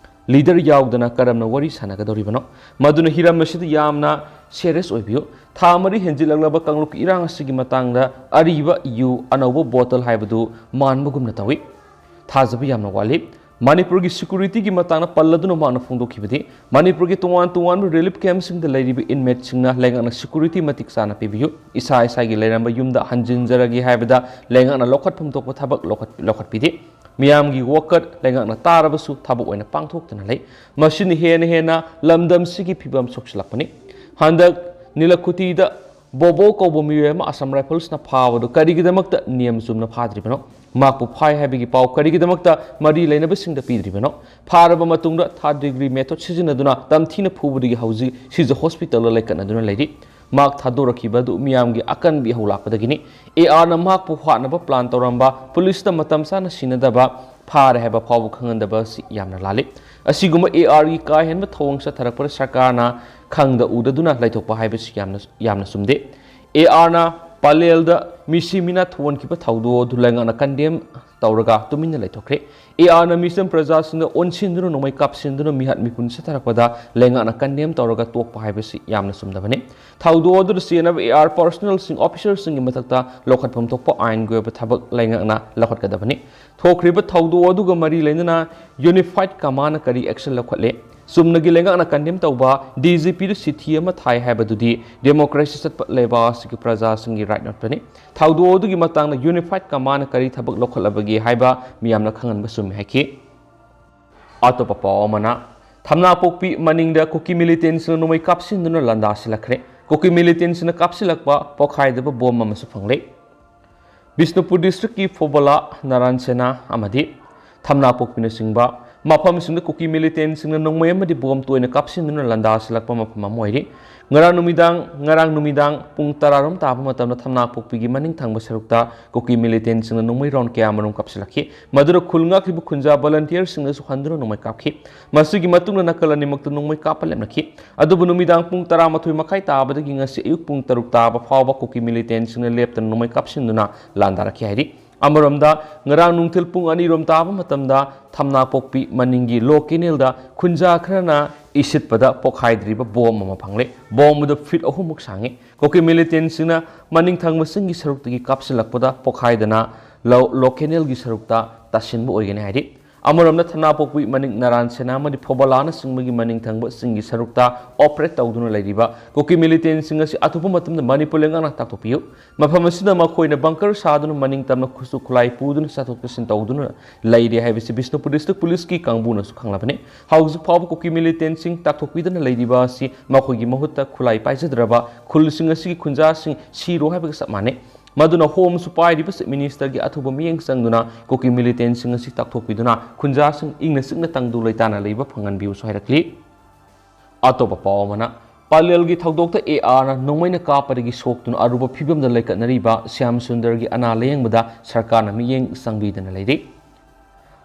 ꯂꯤꯗꯔ ꯌꯥꯎꯗꯅ ꯀꯔꯝꯅ ꯋꯥꯔꯤ ꯁꯥꯟꯅꯒꯗꯧꯔꯤꯕꯅꯣ? ꯃꯗꯨꯅ ꯍꯤꯔꯝ ꯑꯁꯤꯗ ꯌꯥꯝꯅ ꯁꯦꯔꯤꯌꯁ ꯑꯣꯏꯕꯤꯌꯨ꯫ ꯊꯥ ꯃꯔꯤ ꯍꯦꯟꯖꯤꯜꯂꯛꯂꯕ ꯀꯥꯡꯂꯨꯞꯀꯤ ꯏꯔꯥꯡ ꯑꯁꯤꯒꯤ ꯃꯇꯥꯡꯗ ꯑꯔꯤꯕ ꯌꯨ ꯑꯅꯧꯕ ꯕꯣꯇꯜ ꯍꯥꯏꯕꯗꯨ ꯃꯥꯟꯕꯒꯨꯝꯅ ꯇꯧꯏ꯫ ꯊꯥꯖꯕ ꯌꯥꯝꯅ ꯋꯥꯠꯂꯤ꯫ ꯃꯅꯤꯄꯨꯔꯒꯤ ꯁꯦꯀ꯭ꯌꯨꯔꯤꯇꯤꯒꯤ ꯃꯇꯥꯡꯗ ꯄꯜꯂꯗꯨꯅ ꯃꯍꯥꯛꯅ ꯐꯣꯡꯗꯣꯛꯈꯤꯕꯗꯤ, ꯃꯅꯤꯄꯨꯔꯒꯤ ꯇꯣꯉꯥꯟ ꯇꯣꯉꯥꯟꯕ ꯔꯤꯂꯤꯐ ꯀꯦꯝꯞꯁꯤꯡꯗ ꯂꯩꯔꯤꯕ ꯏꯟꯃꯦꯠꯁꯤꯡꯅ ꯂꯩꯉꯥꯛꯅ ꯁꯦꯀ꯭ꯌꯨꯔꯤꯇꯤ ꯃꯇꯤꯛ ꯆꯥꯅ ꯄꯤꯕꯤꯌꯨ, ꯏꯁꯥ ꯏꯁꯥꯒꯤ ꯂꯩꯔꯝꯕ ꯌꯨꯝꯗ ꯍꯟꯖꯤꯟꯖꯔꯒꯦ ꯍꯥꯏꯕꯗ ꯂꯩꯉꯥꯛꯅ ꯂꯧꯈꯠꯐꯝ ꯊꯣꯛꯄ ꯊꯕꯛ ꯂꯧꯈꯠ-, ꯂꯧꯈꯠꯄꯤꯗꯦ꯫ ꯃꯤꯌꯥꯝꯒꯤ ꯋꯥꯀꯠ ꯂꯩꯉꯥꯛꯅ ꯇꯥꯔꯕꯁꯨ ꯊꯕꯛ ꯑꯣꯏꯅ ꯄꯥꯡꯊꯣꯛꯇꯅ ꯂꯩ꯫ ꯃꯁꯤꯅ ꯍꯦꯟꯅ ꯍꯦꯟꯅ ꯂꯝꯗꯝꯁꯤꯒꯤ ꯐꯤꯕꯝ ꯁꯣꯛꯆꯤꯜꯂꯛꯄꯅꯤ꯫ ꯍꯟꯗꯛ ꯅꯤꯂꯀꯨꯊꯤꯗ ꯕꯣꯕꯣ ꯀꯧꯕ ꯃꯤꯑꯣꯏ ꯑꯃ ꯑꯁꯥꯝ ꯔꯥꯏꯐꯜꯁꯅ ꯐꯥꯕꯗꯨ ꯀꯔꯤꯒꯤꯗꯃꯛꯇ ꯅꯤꯌꯝ ꯆꯨꯝꯅ ꯐꯥꯗ꯭ꯔꯤꯕꯅꯣ? ꯃꯍꯥꯛꯄꯨ ꯐꯥꯏ ꯍꯥꯏꯕꯒꯤ ꯄꯥꯎ ꯀꯔꯤꯒꯤꯗꯃꯛꯇ ꯃꯔꯤ ꯂꯩꯅꯕꯁꯤꯡꯗ ꯄꯤꯗ꯭ꯔꯤꯕꯅꯣ? ꯐꯥꯔꯕ ꯃꯇꯨꯡꯗ ꯊꯥꯔꯠ ꯗꯤꯒ꯭ꯔꯤ ꯃꯦꯊꯣꯗ ꯁꯤꯖꯤꯟꯅꯗꯨꯅ ꯇꯝꯊꯤꯅ ꯐꯨꯕꯗꯒꯤ ꯍꯧꯖꯤꯛ ꯁꯤꯖ ꯍꯣꯁꯄꯤꯇꯥꯜꯗ ꯂꯩꯀꯠꯅꯗꯨꯅ ꯂꯩꯔꯤ꯫ ꯃꯍꯥꯛ ꯊꯥꯗꯣꯔꯛꯈꯤꯕ ꯑꯗꯨ ꯃꯤꯌꯥꯝꯒꯤ ꯑꯀꯟꯕ ꯏꯍꯧ ꯂꯥꯛꯄꯗꯒꯤꯅꯤ꯫ ꯑꯦ ꯑꯥꯔꯅ ꯃꯍꯥꯛꯄꯨ ꯍꯥꯠꯅꯕ ꯄ꯭ꯂꯥꯟ ꯇꯧꯔꯝꯕ, ꯄꯨꯂꯤꯁꯅ ꯃꯇꯝ ꯆꯥꯅ ꯁꯤꯟꯅꯗꯕ, ꯐꯥꯔꯦ ꯍꯥꯏꯕ ꯐꯥꯎꯕ ꯈꯪꯍꯟꯗꯕ ꯑꯁꯤ ꯌꯥꯝꯅ ꯂꯥꯜꯂꯤ꯫ ꯑꯁꯤꯒꯨꯝꯕ ꯑꯦ ꯑꯥꯔꯒꯤ ꯀꯥ ꯍꯦꯟꯕ ꯊꯧꯑꯣꯡ ꯆꯠꯊꯔꯛꯄꯗ ꯁꯔꯀꯥꯔꯅ ꯈꯪꯗ ꯎꯗꯗꯨꯅ ꯂꯩꯊꯣꯛꯄ ꯍꯥꯏꯕꯁꯤ ꯌꯥꯝꯅ, ꯌꯥꯝꯅ ꯆꯨꯝꯗꯦ꯫ ꯑꯦ ꯑꯥꯔꯅ ꯄꯥꯂꯦꯜꯗ ꯃꯤꯁꯤ ꯃꯤꯅꯥ ꯊꯣꯛꯍꯟꯈꯤꯕ ꯊꯧꯗꯣꯛ ꯑꯗꯨ ꯂꯩꯉꯥꯛꯅ ꯀꯟꯗꯦꯝ ꯇꯧꯔꯒ ꯇꯨꯃꯤꯟꯅ ꯂꯩꯊꯣꯛꯈ꯭ꯔꯦ꯫ ꯑꯦ ꯑꯥꯔꯅ ꯃꯤꯆꯝ ꯄ꯭ꯔꯖꯥꯁꯤꯡꯗ ꯑꯣꯟꯁꯤꯟꯗꯨꯅ, ꯅꯣꯡꯃꯩ ꯀꯥꯞꯁꯤꯟꯗꯨꯅ ꯃꯤꯍꯥꯠ ꯃꯤꯄꯨꯟ ꯆꯠꯊꯔꯛꯄꯗ ꯂꯩꯉꯥꯛꯅ ꯀꯟꯗꯦꯝ ꯇꯧꯔꯒ ꯇꯣꯛꯄ ꯍꯥꯏꯕꯁꯤ ꯌꯥꯝꯅ ꯆꯨꯝꯗꯕꯅꯤ꯫ ꯊꯧꯗꯣꯛ ꯑꯗꯨꯗ ꯆꯦꯟꯅꯕ ꯑꯦ ꯑꯥꯔ ꯄꯔꯁꯣꯅꯦꯜꯁꯤꯡ, ꯑꯣꯐꯤꯁꯔꯁꯤꯡꯒꯤ ꯃꯊꯛꯇ ꯂꯧꯈꯠꯐꯝ ꯊꯣꯛꯄ ꯑꯥꯏꯟꯒꯤ ꯑꯣꯏꯕ ꯊꯕꯛ ꯂꯩꯉꯥꯛꯅ ꯂꯧꯈꯠꯀꯗꯕꯅꯤ꯫ ꯊꯣꯛꯈ꯭ꯔꯤꯕ ꯊꯧꯗꯣꯛ ꯑꯗꯨꯒ ꯃꯔꯤ ꯂꯩꯅꯅ ꯌꯨꯅꯤꯐꯥꯏꯗ ꯀꯃꯥꯟꯅ ꯀꯔꯤ ꯑꯦꯛꯁꯟ ꯂꯧꯈꯠꯂꯦ? ꯆꯨꯝꯅꯒꯤ ꯂꯩꯉꯥꯛꯅ ꯀꯟꯗꯦꯝ ꯇꯧꯕ ꯗꯤ ꯖꯤ ꯄꯤꯗ ꯆꯤꯊꯤ ꯑꯃ ꯊꯥꯏ ꯍꯥꯏꯕꯗꯨꯗꯤ ꯗꯦꯃꯣꯀ꯭ꯔꯦꯁꯤ ꯆꯠꯄ ꯂꯩꯕꯥꯛ ꯑꯁꯤꯒꯤ ꯄ꯭ꯔꯖꯥꯁꯤꯡꯒꯤ ꯔꯥꯏꯠ ꯅꯠꯇ꯭ꯔꯅꯤ꯫ ꯊꯧꯗꯣꯛ ꯑꯗꯨꯒꯤ ꯃꯇꯥꯡꯗ ꯌꯨꯅꯤꯐꯥꯏꯗ ꯀꯃꯥꯟꯅ ꯀꯔꯤ ꯊꯕꯛ ꯂꯧꯈꯠꯂꯕꯒꯦ ꯍꯥꯏꯕ ꯃꯤꯌꯥꯝꯅ ꯈꯪꯍꯟꯕ ꯆꯨꯝꯃꯤ ꯍꯥꯏꯈꯤ꯫ ꯑꯇꯣꯞꯄ ꯄꯥꯎ ꯑꯃꯅ, ꯊꯝꯅꯥꯄꯣꯛꯄꯤ ꯃꯅꯤꯡꯗ ꯀꯨꯀꯤ ꯃꯤꯂꯤꯇꯦꯟꯁꯤꯡꯅ ꯅꯣꯡꯃꯩ ꯀꯥꯞꯁꯤꯟꯗꯨꯅ ꯂꯥꯟꯗꯥꯁꯤꯜꯂꯛꯈ꯭ꯔꯦ꯫ ꯀꯨꯀꯤ ꯃꯤꯂꯤꯇꯦꯟꯁꯤꯡꯅ ꯀꯥꯞꯁꯤꯜꯂꯛꯄ ꯄꯣꯈꯥꯏꯗꯕ ꯕꯣꯝ ꯑꯃꯁꯨ ꯐꯪꯂꯦ꯫ ꯕꯤꯁꯅꯨꯄꯨꯔ ꯗꯤꯁꯇ꯭ꯔꯤꯛꯀꯤ ꯐꯣꯕꯣꯂꯥ ꯅꯥꯔꯥꯟ ꯁꯦꯅꯥ ꯑꯃꯗꯤ ꯊꯝꯅꯥꯄꯣꯛꯄꯤꯅꯆꯤꯡꯕ ꯃꯐꯝꯁꯤꯡꯗ ꯀꯨꯀꯤ ꯃꯤꯂꯤꯇꯦꯟꯁꯤꯡꯅ ꯅꯣꯡꯃꯩ ꯑꯃꯗꯤ ꯕꯣꯝ ꯇꯣꯏꯅ ꯀꯥꯞꯁꯤꯟꯗꯨꯅ ꯂꯥꯟꯗꯥꯁꯤꯜꯂꯛꯄ ꯃꯐꯝ ꯑꯃ ꯑꯣꯏꯔꯤ꯫ ꯉꯔꯥꯡ ꯅꯨꯃꯤꯗꯥꯡ, ꯉꯔꯥꯡ ꯅꯨꯃꯤꯗꯥꯡ ꯄꯨꯡ ꯇꯔꯥꯔꯣꯝ ꯇꯥꯕ ꯃꯇꯝꯗ ꯊꯝꯅꯥꯄꯣꯛꯄꯤꯒꯤ ꯃꯅꯤꯡ ꯊꯪꯕ ꯁꯔꯨꯛꯇ ꯀꯨꯀꯤ ꯃꯤꯂꯤꯇꯦꯟꯁꯤꯡꯅ ꯅꯣꯡꯃꯩ ꯔꯥꯎꯟ ꯀꯌꯥ ꯑꯃꯔꯣꯝ ꯀꯥꯞꯁꯤꯜꯂꯛꯈꯤ꯫ ꯃꯗꯨꯗ ꯈꯨꯜ ꯉꯥꯛꯂꯤꯕ ꯈꯨꯟꯖꯥ ꯚꯣꯂꯟꯇꯤꯌꯔꯁꯤꯡꯅꯁꯨ ꯍꯟꯗꯨꯅ ꯅꯣꯡꯃꯩ ꯀꯥꯞꯈꯤ꯫ ꯃꯁꯤꯒꯤ ꯃꯇꯨꯡꯗ ꯅꯥꯀꯜ ꯑꯅꯤꯃꯛꯇ ꯅꯣꯡꯃꯩ ꯀꯥꯞꯄ ꯂꯦꯞꯅꯈꯤ꯫ ꯑꯗꯨꯕꯨ ꯅꯨꯃꯤꯗꯥꯡ ꯄꯨꯡ ꯇꯔꯥꯃꯥꯊꯣꯏ ꯃꯈꯥꯏ ꯇꯥꯕꯗꯒꯤ ꯉꯁꯤ ꯑꯌꯨꯛ ꯄꯨꯡ ꯇꯔꯨꯛ ꯇꯥꯕ ꯐꯥꯎꯕ ꯀꯨꯀꯤ ꯃꯤꯂꯤꯇꯦꯟꯁꯤꯡꯅ ꯂꯦꯞꯇꯅ ꯅꯣꯡꯃꯩ ꯀꯥꯞꯁꯤꯟꯗꯨꯅ ꯂꯥꯟꯗꯥꯔꯛꯈꯤ ꯍꯥꯏꯔꯤ꯫ ꯑꯃꯔꯣꯝꯗ, ꯉꯔꯥꯡ ꯅꯨꯡꯊꯤꯜ ꯄꯨꯡ ꯑꯅꯤꯔꯣꯝ ꯇꯥꯕ ꯃꯇꯝꯗ ꯊꯝꯅꯥꯄꯣꯛꯄꯤ ꯃꯅꯤꯡꯒꯤ ꯂꯣ ꯀꯦꯅꯦꯜꯗ ꯈꯨꯟꯖꯥ ꯈꯔꯅ ꯏꯁꯤꯠꯄꯗ ꯄꯣꯈꯥꯏꯗ꯭ꯔꯤꯕ ꯕꯣꯝ ꯑꯃ ꯐꯪꯂꯦ꯫ ꯕꯣꯝ ꯑꯗꯨ ꯐꯤꯠ ꯑꯍꯨꯝꯃꯨꯛ ꯁꯥꯡꯉꯤ꯫ ꯀꯨꯀꯤ ꯃꯤꯂꯤꯇꯦꯟꯁꯤꯡꯅ ꯃꯅꯤꯡ ꯊꯪꯕꯁꯤꯡꯒꯤ ꯁꯔꯨꯛꯇꯒꯤ ꯀꯥꯞꯁꯤꯜꯂꯛꯄꯗ ꯄꯣꯈꯥꯏꯗꯅ ꯂꯣ, ꯂꯣ ꯀꯦꯅꯦꯜꯒꯤ ꯁꯔꯨꯛꯇ ꯇꯥꯁꯤꯟꯕ ꯑꯣꯏꯒꯅꯤ ꯍꯥꯏꯔꯤ꯫ ꯑꯃꯔꯣꯝꯗ ꯊꯅꯥꯄꯣꯛꯄꯤ, ꯃꯅꯤꯡ ꯅꯔꯥꯟ ꯁꯦꯅꯥ ꯑꯃꯗꯤ ꯐꯣꯕꯂꯥꯅꯆꯤꯡꯕꯒꯤ ꯃꯅꯤꯡ ꯊꯪꯕ ꯆꯤꯡꯒꯤ ꯁꯔꯨꯛꯇ operate ꯇꯧꯗꯨꯅ ꯂꯩꯔꯤꯕ ꯀꯨꯀꯤ militantꯁꯤꯡ ꯑꯁꯤ ꯑꯊꯨꯕ ꯃꯇꯝꯗ ꯃꯅꯤꯄꯨꯔ ꯂꯩꯉꯥꯛꯅ ꯇꯥꯛꯊꯣꯛꯄꯤꯌꯨ꯫ ꯃꯐꯝ ꯑꯁꯤꯗ ꯃꯈꯣꯏꯅ bunker ꯁꯥꯗꯨꯅ ꯃꯅꯤꯡ ꯇꯝꯅ ꯈꯨꯠꯁꯨ ꯈꯨꯠꯂꯥꯏ ꯄꯨꯗꯨꯅ ꯆꯠꯊꯣꯛ ꯆꯠꯁꯤꯟ ꯇꯧꯗꯨꯅ ꯂꯩꯔꯦ ꯍꯥꯏꯕꯁꯤ ꯕꯤꯁꯅꯨꯄꯨꯔ district policeꯀꯤ ꯀꯥꯡꯕꯨꯅꯁꯨ ꯈꯪꯂꯕꯅꯤ꯫ ꯍꯧꯖꯤꯛ ꯐꯥꯎꯕ ꯀꯨꯀꯤ militantꯁꯤꯡ ꯇꯥꯛꯊꯣꯛꯄꯤꯗꯨꯅ ꯂꯩꯔꯤꯕ ꯑꯁꯤ ꯃꯈꯣꯏꯒꯤ ꯃꯍꯨꯠꯇ ꯈꯨꯠꯂꯥꯏ ꯄꯥꯏꯖꯗ꯭ꯔꯕ ꯈꯨꯜꯁꯤꯡ ꯑꯁꯤꯒꯤ ꯈꯨꯟꯖꯥꯁꯤꯡ ꯁꯤꯔꯣ ꯍꯥꯏꯕꯒ ꯆꯞ ꯃꯥꯟꯅꯩ꯫ ꯃꯗꯨꯅ Home Chief Prime Ministerꯒꯤ ꯑꯊꯨꯕ ꯃꯤꯠꯌꯦꯡ ꯆꯪꯗꯨꯅ ꯀꯨꯀꯤ militantꯁꯤꯡ ꯑꯁꯤ ꯇꯥꯛꯊꯣꯛꯄꯤꯗꯨꯅ ꯈꯨꯟꯖꯥꯁꯤꯡ ꯏꯪꯅ ꯆꯤꯛꯅ ꯇꯪꯗꯨ ꯂꯩꯇꯥꯅ ꯂꯩꯕ ꯐꯪꯍꯟꯕꯤꯌꯨꯁꯨ ꯍꯥꯏꯔꯛꯂꯤ꯫ ꯑꯇꯣꯞꯄ ꯄꯥꯎ ꯑꯃꯅ, ꯄꯂꯦꯜꯒꯤ ꯊꯧꯗꯣꯛꯇ ARꯅ ꯅꯣꯡꯃꯩꯅ ꯀꯥꯞꯄꯗꯒꯤ ꯁꯣꯛꯇꯨꯅ ꯑꯔꯨꯕ ꯐꯤꯕꯝꯗ ꯂꯩꯈꯠꯅꯔꯤꯕ ꯁ꯭ꯌꯥꯝ ꯁꯨꯟꯗꯔꯒꯤ ꯑꯅꯥ ꯂꯥꯌꯦꯡꯕꯗ ꯁꯔꯀꯥꯔꯅ ꯃꯤꯠꯌꯦꯡ ꯆꯪꯕꯤꯗꯅ ꯂꯩꯔꯤ꯫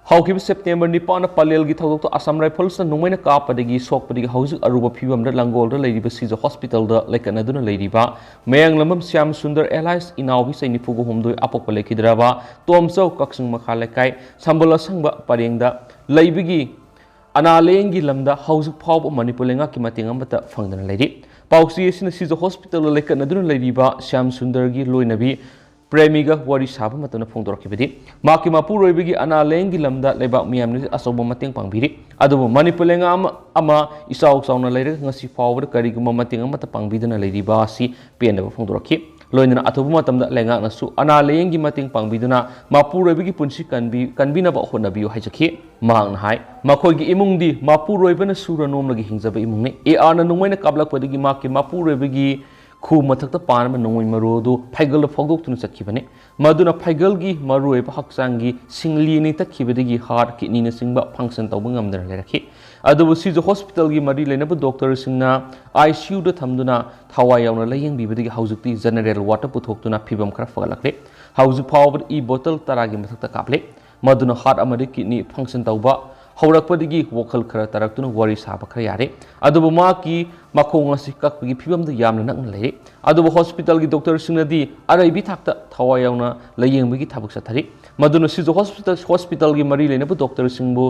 ꯍꯧꯈꯤꯕ September ꯅꯤꯄꯥꯟꯗ ꯄꯂꯦꯜꯒꯤ ꯊꯧꯗꯣꯛꯇ Assam Riflesꯅ ꯅꯣꯡꯃꯩꯅ ꯀꯥꯞꯄꯗꯒꯤ ꯁꯣꯛꯄꯗꯒꯤ ꯍꯧꯖꯤꯛ ꯑꯔꯨꯕ ꯐꯤꯕꯝꯗ ꯂꯪꯒꯣꯜꯗ ꯂꯩꯔꯤꯕ ꯁꯤꯖ hospitalꯗ ꯂꯩꯀꯠꯅꯗꯨꯅ ꯂꯩꯔꯤꯕ ꯃꯌꯥꯡꯂꯝꯕꯝ ꯁ꯭ꯌꯥꯝ ꯁꯨꯟꯗꯔ alias ꯏꯅꯥꯎꯕꯤ ꯆꯍꯤ ꯅꯤꯐꯨꯒ ꯍꯨꯝꯗꯣꯏ ꯑꯄꯣꯛꯄ ꯂꯩꯈꯤꯗ꯭ꯔꯕ ꯇꯣꯝꯆꯧ ꯀꯛꯆꯤꯡ ꯃꯈꯥ ꯂꯩꯀꯥꯏ ꯁꯝꯕꯜ ꯑꯁꯪꯕ ꯄꯔꯦꯡꯗ ꯂꯩꯕꯒꯤ ꯑꯅꯥ ꯂꯥꯌꯦꯡꯒꯤ ꯂꯝꯗ ꯍꯧꯖꯤꯛ ꯐꯥꯎꯕ ꯃꯅꯤꯄꯨꯔ ꯂꯩꯉꯥꯛꯀꯤ ꯃꯇꯦꯡ ꯑꯃꯠꯇ ꯐꯪꯗꯅ ꯂꯩꯔꯤ꯫ ꯄꯥꯎꯆꯦ ꯑꯁꯤꯅ ꯁꯤꯖ hospitalꯗ ꯂꯩꯀꯠꯅꯗꯨꯅ ꯂꯩꯔꯤꯕ ꯁ꯭ꯌꯥꯝ ꯁꯨꯟꯗꯔꯒꯤ ꯂꯣꯏꯅꯕꯤ ꯄ꯭ꯔꯦꯃꯤꯒ ꯋꯥꯔꯤ ꯁꯥꯕ ꯃꯇꯝꯗ ꯐꯣꯡꯗꯣꯔꯛꯈꯤꯕꯗꯤ, ꯃꯍꯥꯛꯀꯤ ꯃꯄꯨꯔꯣꯏꯕꯒꯤ ꯑꯅꯥ ꯂꯥꯌꯦꯡꯒꯤ ꯂꯝꯗ ꯂꯩꯕꯥꯛ ꯃꯤꯌꯥꯝꯅ ꯑꯆꯧꯕ ꯃꯇꯦꯡ ꯄꯥꯡꯕꯤꯔꯤ꯫ ꯑꯗꯨꯕꯨ ꯃꯅꯤꯄꯨꯔ ꯂꯩꯉꯥꯛ ꯑꯃ, ꯑꯃ ꯏꯆꯥꯎ ꯆꯥꯎꯅ ꯂꯩꯔꯒ ꯉꯁꯤ ꯐꯥꯎꯕꯗ ꯀꯔꯤꯒꯨꯝꯕ ꯃꯇꯦꯡ ꯑꯃꯠꯇ ꯄꯥꯡꯕꯤꯗꯅ ꯂꯩꯔꯤꯕ ꯑꯁꯤ ꯄꯦꯟꯗꯕ ꯐꯣꯡꯗꯣꯔꯛꯈꯤ꯫ ꯂꯣꯏꯅꯅ ꯑꯊꯨꯕ ꯃꯇꯝꯗ ꯂꯩꯉꯥꯛꯅꯁꯨ ꯑꯅꯥ ꯂꯥꯌꯦꯡꯒꯤ ꯃꯇꯦꯡ ꯄꯥꯡꯕꯤꯗꯨꯅ ꯃꯄꯨꯔꯣꯏꯕꯒꯤ ꯄꯨꯟꯁꯤ ꯀꯟꯕꯤ-, ꯀꯟꯕꯤꯅꯕ ꯍꯣꯠꯅꯕꯤꯌꯨ ꯍꯥꯏꯖꯈꯤ꯫ ꯃꯍꯥꯛꯅ ꯍꯥꯏ, ꯃꯈꯣꯏꯒꯤ ꯏꯃꯨꯡꯗꯤ ꯃꯄꯨꯔꯣꯏꯕꯅ ꯁꯨꯔ ꯅꯣꯝꯂꯒ ꯍꯤꯡꯖꯕ ꯏꯃꯨꯡꯅꯤ꯫ ARꯅ ꯅꯣꯡꯃꯩꯅ ꯀꯥꯞꯂꯛꯄꯗꯒꯤ ꯃꯍꯥꯛꯀꯤ ꯃꯄꯨꯔꯣꯏꯕꯒꯤ ꯈꯨ ꯃꯊꯛꯇ ꯄꯥꯟꯕ ꯅꯣꯡꯃꯩ ꯃꯔꯨ ꯑꯗꯨ ꯐꯩꯒꯜꯗ ꯐꯥꯎꯗꯣꯛꯇꯨꯅ ꯆꯠꯈꯤꯕꯅꯤ꯫ ꯃꯗꯨꯅ ꯐꯩꯒꯜꯒꯤ ꯃꯔꯨꯑꯣꯏꯕ ꯍꯛꯆꯥꯡꯒꯤ ꯁꯤꯡꯂꯤ ꯑꯅꯤ ꯇꯠꯈꯤꯕꯗꯒꯤ heart, kidneyꯅꯆꯤꯡꯕ function ꯇꯧꯕ ꯉꯝꯗꯅ ꯂꯩꯔꯛꯈꯤ꯫ ꯑꯗꯨꯕꯨ ꯁꯤꯖ hospitalꯒꯤ ꯃꯔꯤ ꯂꯩꯅꯕ doctorꯁꯤꯡꯅ ICUꯗ ꯊꯝꯗꯨꯅ ꯊꯋꯥꯏ ꯌꯥꯎꯅ ꯂꯥꯌꯦꯡꯕꯤꯕꯗꯒꯤ ꯍꯧꯖꯤꯛꯇꯤ general wardꯇ ꯄꯨꯊꯣꯛꯇꯨꯅ ꯐꯤꯕꯝ ꯈꯔ ꯐꯒꯠꯂꯛꯂꯦ꯫ ꯍꯧꯖꯤꯛ ꯐꯥꯎꯕꯗ ꯏ bottle ꯇꯔꯥꯒꯤ ꯃꯊꯛꯇ ꯀꯥꯞꯂꯦ꯫ ꯃꯗꯨꯅ heart ꯑꯃꯗꯤ kidney function ꯇꯧꯕ ꯍꯧꯔꯛꯄꯗꯒꯤ ꯋꯥꯈꯜ ꯈꯔ ꯇꯥꯔꯛꯇꯨꯅ ꯋꯥꯔꯤ ꯁꯥꯕ ꯈꯔ ꯌꯥꯔꯦ꯫ ꯑꯗꯨꯕꯨ ꯃꯍꯥꯛꯀꯤ ꯃꯈꯣꯡ ꯑꯁꯤ ꯀꯛꯄꯒꯤ ꯐꯤꯕꯝꯗ ꯌꯥꯝꯅ ꯅꯛꯅ ꯂꯩꯔꯦ꯫ ꯑꯗꯨꯕꯨ hospitalꯒꯤ doctorꯁꯤꯡꯅꯗꯤ ꯑꯔꯩꯕꯤ ꯊꯥꯛꯇ ꯊꯋꯥꯏ ꯌꯥꯎꯅ ꯂꯥꯌꯦꯡꯕꯒꯤ ꯊꯕꯛ ꯆꯠꯊꯔꯤ꯫ ꯃꯗꯨꯅ ꯁꯤꯖ hospital, hospitalꯒꯤ ꯃꯔꯤ ꯂꯩꯅꯕ doctorꯁꯤꯡꯕꯨ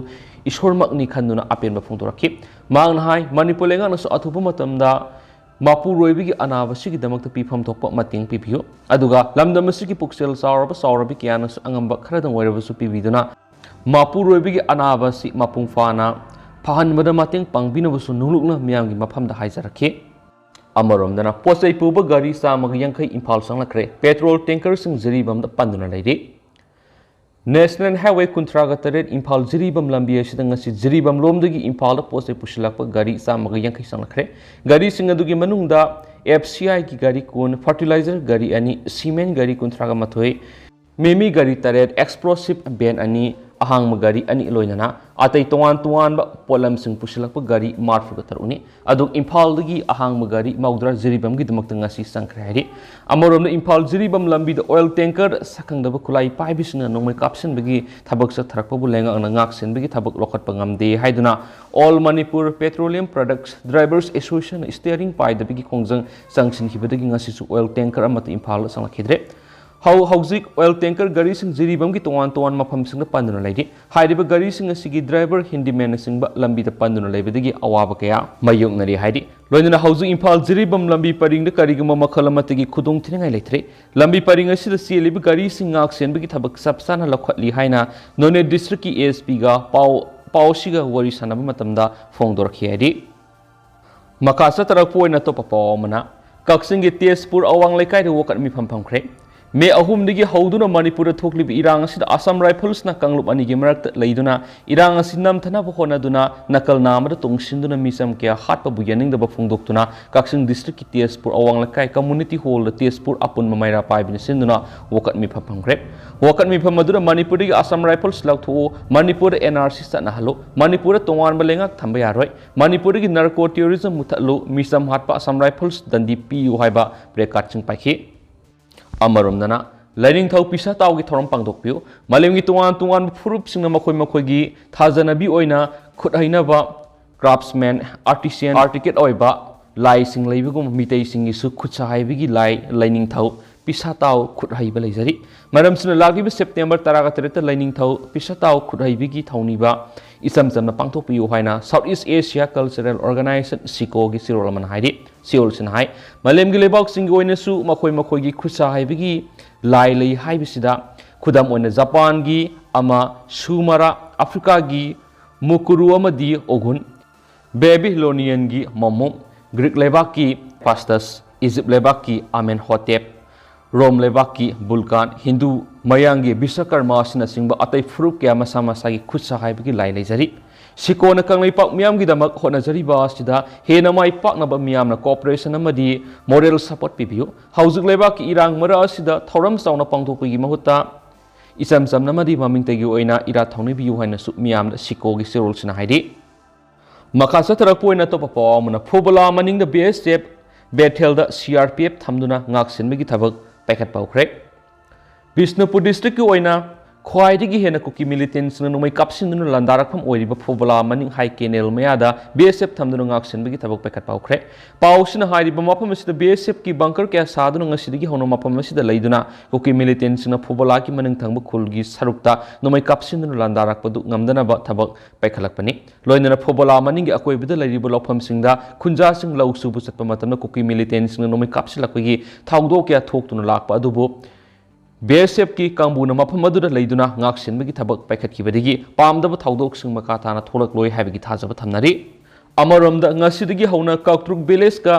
ꯏꯁꯣꯔꯃꯛꯅꯤ ꯈꯟꯗꯨꯅ ꯑꯄꯦꯟꯕ ꯐꯣꯡꯗꯣꯔꯛꯈꯤ꯫ ꯃꯍꯥꯛꯅ ꯍꯥꯏ, ꯃꯅꯤꯄꯨꯔ ꯂꯩꯉꯥꯛꯅꯁꯨ ꯑꯊꯨꯕ ꯃꯇꯝꯗ ꯃꯄꯨꯔꯣꯏꯕꯒꯤ ꯑꯅꯥꯕꯁꯤꯒꯤꯗꯃꯛꯇ ꯄꯤꯐꯝ ꯊꯣꯛꯄ ꯃꯇꯦꯡ ꯄꯤꯕꯤꯌꯨ꯫ ꯑꯗꯨꯒ ꯂꯝꯗꯝ ꯑꯁꯤꯒꯤ ꯄꯨꯛꯆꯦꯜ ꯆꯥꯎꯔꯕ ꯆꯥꯎꯔꯕꯤ ꯀꯌꯥꯅꯁꯨ ꯑꯉꯝꯕ ꯈꯔꯗꯪ ꯑꯣꯏꯔꯕꯁꯨ ꯄꯤꯕꯤꯗꯨꯅ ꯃꯄꯨꯔꯣꯏꯕꯒꯤ ꯑꯅꯥꯕ ꯑꯁꯤ ꯃꯄꯨꯡ ꯐꯥꯅ ꯐꯍꯟꯕꯗ ꯃꯇꯦꯡ ꯄꯥꯡꯕꯤꯅꯕꯁꯨ ꯅꯣꯡꯂꯨꯛꯅ ꯃꯤꯌꯥꯝꯒꯤ ꯃꯐꯝꯗ ꯍꯥꯏꯖꯔꯛꯈꯤ꯫ ꯑꯃꯔꯣꯝꯗꯅ ꯄꯣꯠ ꯆꯩ ꯄꯨꯕ ꯒꯥꯔꯤ ꯆꯥꯝꯃꯒ ꯌꯥꯡꯈꯩ ꯏꯝꯐꯥꯜ ꯆꯪꯂꯛꯈ꯭ꯔꯦ꯫ ꯄꯦꯇ꯭ꯔꯣꯜ ꯇꯦꯡꯀꯔꯁꯤꯡ ꯖꯤꯔꯤꯕꯥꯝꯗ ꯄꯟꯗꯨꯅ ꯂꯩꯔꯤ꯫ ꯅꯦꯁꯅꯦꯜ ꯍꯥꯏꯋꯦ ꯀꯨꯟꯊ꯭ꯔꯥꯒ ꯇꯔꯦꯠ ꯏꯝꯐꯥꯜ ꯖꯤꯔꯤꯕꯥꯝ ꯂꯝꯕꯤ ꯑꯁꯤꯗ ꯉꯁꯤ ꯖꯤꯔꯤꯕꯥꯝ ꯂꯣꯝꯗꯒꯤ ꯏꯝꯐꯥꯜꯗ ꯄꯣꯠ ꯆꯩ ꯄꯨꯁꯤꯜꯂꯛꯄ ꯒꯥꯔꯤ ꯆꯥꯝꯃꯒ ꯌꯥꯡꯈꯩ ꯆꯪꯂꯛꯈ꯭ꯔꯦ꯫ ꯒꯥꯔꯤꯁꯤꯡ ꯑꯗꯨꯒꯤ ꯃꯅꯨꯡꯗ ꯑꯦꯐ ꯁꯤ ꯑꯥꯏꯒꯤ ꯒꯥꯔꯤ ꯀꯨꯟ, ꯐꯔꯇꯤꯂꯥꯏꯖꯔ ꯒꯥꯔꯤ ꯑꯅꯤ, ꯁꯤꯃꯦꯟ ꯒꯥꯔꯤ ꯀꯨꯟꯊ꯭ꯔꯥꯒ ꯃꯥꯊꯣꯏ, ꯃꯦꯃꯤ ꯒꯥꯔꯤ ꯇꯔꯦꯠ, ꯑꯦꯛꯁꯄ꯭ꯂꯣꯁꯤꯞ ꯚꯦꯟ ꯑꯅꯤ, ꯑꯍꯥꯡꯕ ꯒꯥꯔꯤ ꯑꯅꯤ ꯂꯣꯏꯅꯅ ꯑꯇꯩ ꯇꯣꯉꯥꯟ ꯇꯣꯉꯥꯟꯕ ꯄꯣꯠꯂꯝꯁꯤꯡ ꯄꯨꯁꯤꯜꯂꯛꯄ ꯒꯥꯔꯤ ꯃꯔꯤꯐꯨꯒ ꯇꯔꯨꯛꯅꯤ꯫ ꯑꯗꯨꯒ ꯏꯝꯐꯥꯜꯗꯒꯤ ꯑꯍꯥꯡꯕ ꯒꯥꯔꯤ ꯃꯧꯗ꯭ꯔꯥ ꯖꯤꯔꯤꯕꯥꯝꯒꯤꯗꯃꯛꯇ ꯉꯁꯤ ꯆꯪꯈ꯭ꯔꯦ ꯍꯥꯏꯔꯤ꯫ ꯑꯃꯔꯣꯝꯗ ꯏꯝꯐꯥꯜ ꯖꯤꯔꯤꯕꯥꯝ ꯂꯝꯕꯤꯗ ꯑꯣꯏꯜ ꯇꯦꯡꯀꯔ ꯁꯛꯈꯪꯗꯕ ꯈꯨꯠꯂꯥꯏ ꯄꯥꯏꯕꯤꯁꯤꯡꯅ ꯅꯣꯡꯃꯩ ꯀꯥꯞꯁꯤꯟꯕꯒꯤ ꯊꯕꯛ ꯆꯠꯊꯔꯛꯄꯕꯨ ꯂꯩꯉꯥꯛꯅ ꯉꯥꯛꯁꯦꯟꯕꯒꯤ ꯊꯕꯛ ꯂꯧꯈꯠꯄ ꯉꯝꯗꯦ ꯍꯥꯏꯗꯨꯅ All Manipur Petroleum Products Drivers Association ꯅ ꯁ꯭ꯇꯤꯌꯔꯤꯡ ꯄꯥꯏꯗꯕꯒꯤ ꯈꯣꯡꯖꯪ ꯆꯪꯁꯤꯟꯈꯤꯕꯗꯒꯤ ꯉꯁꯤꯁꯨ ꯑꯣꯏꯜ ꯇꯦꯡꯀꯔ ꯑꯃꯠꯇ ꯏꯝꯐꯥꯜꯗ ꯆꯪꯂꯛꯈꯤꯗ꯭ꯔꯦ꯫ ꯍꯧ-, ꯍꯧꯖꯤꯛ ꯑꯣꯏꯜ ꯇꯦꯡꯀꯔ ꯒꯥꯔꯤꯁꯤꯡ ꯖꯤꯔꯤꯕꯥꯝꯒꯤ ꯇꯣꯉꯥꯟ ꯇꯣꯉꯥꯟꯕ ꯃꯐꯝꯁꯤꯡꯗ ꯄꯟꯗꯨꯅ ꯂꯩꯔꯤ꯫ ꯍꯥꯏꯔꯤꯕ ꯒꯥꯔꯤꯁꯤꯡ ꯑꯁꯤꯒꯤ ꯗ꯭ꯔꯥꯏꯚꯔ, ꯍꯦꯟꯗꯤꯃꯦꯟꯅꯆꯤꯡꯕ ꯂꯝꯕꯤꯗ ꯄꯟꯗꯨꯅ ꯂꯩꯕꯗꯒꯤ ꯑꯋꯥꯕ ꯀꯌꯥ ꯃꯥꯌꯣꯛꯅꯔꯤ ꯍꯥꯏꯔꯤ꯫ ꯂꯣꯏꯅꯅ ꯍꯧꯖꯤꯛ ꯏꯝꯐꯥꯜ ꯖꯤꯔꯤꯕꯥꯝ ꯂꯝꯕꯤ ꯄꯔꯤꯡꯗ ꯀꯔꯤꯒꯨꯝꯕ ꯃꯈꯜ ꯑꯃꯠꯇꯒꯤ ꯈꯨꯗꯣꯡꯊꯤꯅꯤꯡꯉꯥꯏ ꯂꯩꯇ꯭ꯔꯦ꯫ ꯂꯝꯕꯤ ꯄꯔꯤꯡ ꯑꯁꯤꯗ ꯆꯦꯜꯂꯤꯕ ꯒꯥꯔꯤꯁꯤꯡ ꯉꯥꯛ ꯁꯦꯟꯕꯒꯤ ꯊꯕꯛ ꯆꯞ ꯆꯥꯅ ꯂꯧꯈꯠꯂꯤ ꯍꯥꯏꯅ ꯅꯣꯅꯦ ꯗꯤꯁꯇ꯭ꯔꯤꯛꯀꯤ ꯑꯦ ꯑꯦꯁ ꯄꯤꯒ ꯄꯥꯎ, ꯄꯥꯎ ꯑꯁꯤꯒ ꯋꯥꯔꯤ ꯁꯥꯟꯅꯕ ꯃꯇꯝꯗ ꯐꯣꯡꯗꯣꯔꯛꯈꯤ ꯍꯥꯏꯔꯤ꯫ ꯃꯈꯥ ꯆꯠꯊꯔꯛꯄ ꯑꯣꯏꯅ ꯑꯇꯣꯞꯄ ꯄꯥꯎ ꯑꯃꯅ, ꯀꯛꯆꯤꯡꯒꯤ ꯇꯦꯖꯄꯨꯔ ꯑꯋꯥꯡ ꯂꯩꯀꯥꯏꯗ ꯋꯥꯀꯠ ꯃꯤꯐꯝ ꯐꯝꯈ꯭ꯔꯦ꯫ ꯃꯦ ꯑꯍꯨꯝꯗꯒꯤ ꯍꯧꯗꯨꯅ ꯃꯅꯤꯄꯨꯔꯗ ꯊꯣꯛꯂꯤꯕ ꯏꯔꯥꯡ ꯑꯁꯤꯗ ꯑꯁꯥꯝ ꯔꯥꯏꯐꯜꯁꯅ ꯀꯥꯡꯂꯨꯞ ꯑꯅꯤꯒꯤ ꯃꯔꯛꯇ ꯂꯩꯗꯨꯅ ꯏꯔꯥꯡ ꯑꯁꯤ ꯅꯝꯊꯅꯕ ꯍꯣꯠꯅꯗꯨꯅ ꯅꯥꯀꯜ ꯅꯥꯝꯃꯗ ꯇꯣꯡꯁꯤꯟꯗꯨꯅ ꯃꯤꯆꯝ ꯀꯌꯥ ꯍꯥꯠꯄꯕꯨ ꯌꯥꯅꯤꯡꯗꯕ ꯐꯣꯡꯗꯣꯛꯇꯨꯅ ꯀꯛꯆꯤꯡ ꯗꯤꯁꯇ꯭ꯔꯤꯛꯀꯤ ꯇꯦꯖꯄꯨꯔ ꯑꯋꯥꯡ ꯂꯩꯀꯥꯏ ꯀꯝꯃꯨꯅꯤꯇꯤ ꯍꯣꯜꯗ ꯇꯦꯖꯄꯨꯔ ꯑꯄꯨꯟꯕ ꯃꯩꯔꯥ ꯄꯥꯏꯕꯤꯅ ꯁꯤꯟꯗꯨꯅ ꯋꯥꯀꯠ ꯃꯤꯐꯝ ꯐꯝꯈ꯭ꯔꯦ꯫ ꯋꯥꯀꯠ ꯃꯤꯐꯝ ꯑꯗꯨꯗ ꯃꯅꯤꯄꯨꯔꯗꯒꯤ ꯑꯁꯥꯝ ꯔꯥꯏꯐꯜꯁ ꯂꯧꯊꯣꯛꯎ, ꯃꯅꯤꯄꯨꯔꯗ ꯑꯦꯟ ꯑꯥꯔ ꯁꯤ ꯆꯠꯅꯍꯜꯂꯨ, ꯃꯅꯤꯄꯨꯔꯗ ꯇꯣꯉꯥꯟꯕ ꯂꯩꯉꯥꯛ ꯊꯝꯕ ꯌꯥꯔꯣꯏ, ꯃꯅꯤꯄꯨꯔꯗꯒꯤ ꯅꯥꯔꯀꯣ ꯇꯦꯔꯣꯔꯤꯖꯝ ꯃꯨꯊꯠꯂꯨ, ꯃꯤꯆꯝ ꯍꯥꯠꯄ ꯑꯁꯥꯝ ꯔꯥꯏꯐꯜꯁ ꯗꯟꯗꯤ ꯄꯤꯌꯨ ꯍꯥꯏꯕ ꯄ꯭ꯂꯦꯀꯥꯔꯗꯁꯤꯡ ꯄꯥꯏꯈꯤ꯫ ꯑꯃꯔꯣꯝꯗꯅ, ꯂꯥꯏꯅꯤꯡꯊꯧ ꯄꯤꯁꯥ ꯇꯥꯎꯒꯤ ꯊꯧꯔꯝ ꯄꯥꯡꯊꯣꯛꯄꯤꯌꯨ꯫ ꯃꯥꯂꯦꯝꯒꯤ ꯇꯣꯉꯥꯟ ꯇꯣꯉꯥꯟꯕ ꯐꯨꯔꯨꯞꯁꯤꯡꯅ ꯃꯈꯣꯏ ꯃꯈꯣꯏꯒꯤ ꯊꯥꯖꯅꯕꯤ ꯑꯣꯏꯅ ꯈꯨꯠ ꯍꯩꯅꯕ, ꯀ꯭ꯔꯥꯐꯁꯃꯦꯟ, ꯑꯥꯔꯇꯤꯁꯤꯌꯥꯟ, ꯑꯥꯔꯇꯤꯀꯦꯠ ꯑꯣꯏꯕ ꯂꯥꯏꯁꯤꯡ ꯂꯩꯕꯒꯨꯝꯕ ꯃꯤꯇꯩꯁꯤꯡꯒꯤꯁꯨ ꯈꯨꯠ ꯁꯥ ꯍꯩꯕꯒꯤ ꯂꯥꯏ ꯂꯥꯏꯅꯤꯡꯊꯧ ꯄꯤꯁꯥ ꯇꯥꯎ ꯈꯨꯠ ꯍꯩꯕ ꯂꯩꯖꯔꯤ꯫ ꯃꯔꯝꯁꯤꯅ ꯂꯥꯛꯂꯤꯕ ꯁꯦꯞꯇꯦꯝꯕꯔ ꯇꯔꯥꯒ ꯇꯔꯦꯠꯇ ꯂꯥꯏꯅꯤꯡꯊꯧ ꯄꯤꯁꯥ ꯇꯥꯎ ꯈꯨꯠ ꯍꯩꯕꯒꯤ ꯊꯧꯅꯤꯕ ꯏꯆꯝ ꯆꯝꯅ ꯄꯥꯡꯊꯣꯛꯄꯤꯌꯨ ꯍꯥꯏꯅ South East Asia Cultural Organization, ꯁꯤꯀꯣꯒꯤ ꯆꯦꯔꯣꯜ ꯑꯃꯅ ꯍꯥꯏꯔꯤ꯫ ꯆꯦꯔꯣꯜꯁꯤꯅ ꯍꯥꯏ, ꯃꯥꯂꯦꯝꯒꯤ ꯂꯩꯕꯥꯛꯁꯤꯡꯒꯤ ꯑꯣꯏꯅꯁꯨ ꯃꯈꯣꯏ ꯃꯈꯣꯏꯒꯤ ꯈꯨꯠ ꯁꯥ ꯍꯩꯕꯒꯤ ꯂꯥꯏ ꯂꯩ ꯍꯥꯏꯕꯁꯤꯗ, ꯈꯨꯗꯝ ꯑꯣꯏꯅ ꯖꯄꯥꯟꯒꯤ ꯑꯃ ꯁꯨꯃꯔꯥ, ꯑꯐ꯭ꯔꯤꯀꯥꯒꯤ ꯃꯨꯀꯨꯔꯨ ꯑꯃꯗꯤ ꯑꯣꯒꯨꯟ, ꯕꯦꯕꯤꯂꯣꯅꯤꯌꯟꯒꯤ ꯃꯃꯨꯛ, ꯒ꯭ꯔꯤꯛ ꯂꯩꯕꯥꯛꯀꯤ ꯄꯥꯁꯇꯁ, ꯏꯖꯤꯞ ꯂꯩꯕꯥꯛꯀꯤ ꯑꯃꯦꯟꯍꯣꯇꯦꯞ, ꯔꯣꯝ ꯂꯩꯕꯥꯛꯀꯤ ꯕꯨꯜꯀꯥꯟ, ꯍꯤꯟꯗꯨ ꯃꯌꯥꯡꯒꯤ ꯕꯤꯁꯀꯔꯃꯥ ꯑꯁꯤꯅꯆꯤꯡꯕ ꯑꯇꯩ ꯐꯨꯔꯨꯞ ꯀꯌꯥ ꯃꯁꯥ ꯃꯁꯥꯒꯤ ꯈꯨꯠ ꯁꯥ ꯍꯥꯏꯕꯒꯤ ꯂꯥꯏ ꯂꯩꯖꯔꯤ꯫ ꯁꯤꯀꯣꯅ ꯀꯪꯂꯩꯄꯥꯛ ꯃꯤꯌꯥꯝꯒꯤꯗꯃꯛ ꯍꯣꯠꯅꯖꯔꯤꯕ ꯑꯁꯤꯗ ꯍꯦꯟꯅ ꯃꯥꯏ ꯄꯥꯛꯅꯕ ꯃꯤꯌꯥꯝꯅ cooperation ꯑꯃꯗꯤ moral support ꯄꯤꯕꯤꯌꯨ꯫ ꯍꯧꯖꯤꯛ ꯂꯩꯕꯥꯛꯀꯤ ꯏꯔꯥꯡ ꯃꯔꯛ ꯑꯁꯤꯗ ꯊꯧꯔꯝ ꯆꯥꯎꯅ ꯄꯥꯡꯊꯣꯛꯄꯒꯤ ꯃꯍꯨꯠꯇ ꯏꯆꯝ ꯆꯝꯅ ꯑꯃꯗꯤ ꯃꯃꯤꯡꯇꯒꯤ ꯑꯣꯏꯅ ꯏꯔꯥꯠ ꯊꯧꯅꯤꯕꯤꯌꯨ ꯍꯥꯏꯅꯁꯨ ꯃꯤꯌꯥꯝꯗ ꯁꯤꯀꯣꯒꯤ ꯆꯦꯔꯣꯜꯁꯤꯅ ꯍꯥꯏꯔꯤ꯫ ꯃꯈꯥ ꯆꯠꯊꯔꯛꯄ ꯑꯣꯏꯅ ꯑꯇꯣꯞꯄ ꯄꯥꯎ ꯑꯃꯅ, ꯐꯨꯕꯂꯥ ꯃꯅꯤꯡꯗ B S F, ꯕꯦꯊꯦꯜꯗ C R P F ꯊꯝꯗꯨꯅ ꯉꯥꯛꯁꯦꯟꯕꯒꯤ ꯊꯕꯛ ꯄꯥꯏꯈꯠꯄ ꯍꯧꯈ꯭ꯔꯦ꯫ ꯕꯤꯁꯅꯨꯄꯨꯔ district ꯀꯤ ꯑꯣꯏꯅ ꯈ꯭ꯋꯥꯏꯗꯒꯤ ꯍꯦꯟꯅ ꯀꯨꯀꯤ militant ꯁꯤꯡꯅ ꯅꯣꯡꯃꯩ ꯀꯥꯞꯁꯤꯟꯗꯨꯅ ꯂꯥꯟꯗꯥꯔꯛꯐꯝ ꯑꯣꯏꯔꯤꯕ ꯐꯨꯕꯂꯥ ꯃꯅꯤꯡ high canal ꯃꯌꯥꯗ B S F ꯊꯝꯗꯨꯅ ꯉꯥꯛꯁꯦꯟꯕꯒꯤ ꯊꯕꯛ ꯄꯥꯏꯈꯠꯄ ꯍꯧꯈ꯭ꯔꯦ꯫ ꯄꯥꯎꯁꯤꯅ ꯍꯥꯏꯔꯤꯕ ꯃꯐꯝ ꯑꯁꯤꯗ B S F ꯀꯤ bunker ꯀꯌꯥ ꯁꯥꯗꯨꯅ ꯉꯁꯤꯗꯒꯤ ꯍꯧꯅ ꯃꯐꯝ ꯑꯁꯤꯗ ꯂꯩꯗꯨꯅ ꯀꯨꯀꯤ militant ꯁꯤꯡꯅ ꯐꯨꯕꯂꯥꯒꯤ ꯃꯅꯤꯡ ꯊꯪꯕ ꯈꯨꯜꯒꯤ ꯁꯔꯨꯛꯇ ꯅꯣꯡꯃꯩ ꯀꯥꯞꯁꯤꯟꯗꯨꯅ ꯂꯥꯟꯗꯥꯔꯛꯄꯗꯨ ꯉꯝꯗꯅꯕ ꯊꯕꯛ ꯄꯥꯏꯈꯠꯂꯛꯄꯅꯤ꯫ ꯂꯣꯏꯅꯅ ꯐꯨꯕꯂꯥ ꯃꯅꯤꯡꯒꯤ ꯑꯀꯣꯏꯕꯗ ꯂꯩꯔꯤꯕ ꯂꯧꯐꯝꯁꯤꯡꯗ ꯈꯨꯟꯖꯥꯁꯤꯡ ꯂꯧ ꯁꯨꯕ ꯆꯠꯄ ꯃꯇꯝꯗ ꯀꯨꯀꯤ militant ꯁꯤꯡꯅ ꯅꯣꯡꯃꯩ ꯀꯥꯞꯁꯤꯜꯂꯛꯄꯒꯤ ꯊꯧꯗꯣꯛ ꯀꯌꯥ ꯊꯣꯛꯇꯨꯅ ꯂꯥꯛꯄ ꯑꯗꯨꯕꯨ B S F ꯀꯤ ꯀꯥꯡꯕꯨꯅ ꯃꯐꯝ ꯑꯗꯨꯗ ꯂꯩꯗꯨꯅ ꯉꯥꯛꯁꯦꯟꯕꯒꯤ ꯊꯕꯛ ꯄꯥꯏꯈꯠꯈꯤꯕꯗꯒꯤ ꯄꯥꯝꯗꯕ ꯊꯧꯗꯣꯛꯁꯤꯡ ꯃꯈꯥ ꯇꯥꯅ ꯊꯣꯛꯂꯛꯂꯣꯏ ꯍꯥꯏꯕꯒꯤ ꯊꯥꯖꯕ ꯊꯝꯅꯔꯤ꯫ ꯑꯃꯔꯣꯝꯗ, ꯉꯁꯤꯗꯒꯤ ꯍꯧꯅ ꯀꯥꯛꯇ꯭ꯔꯨꯛ village ꯀ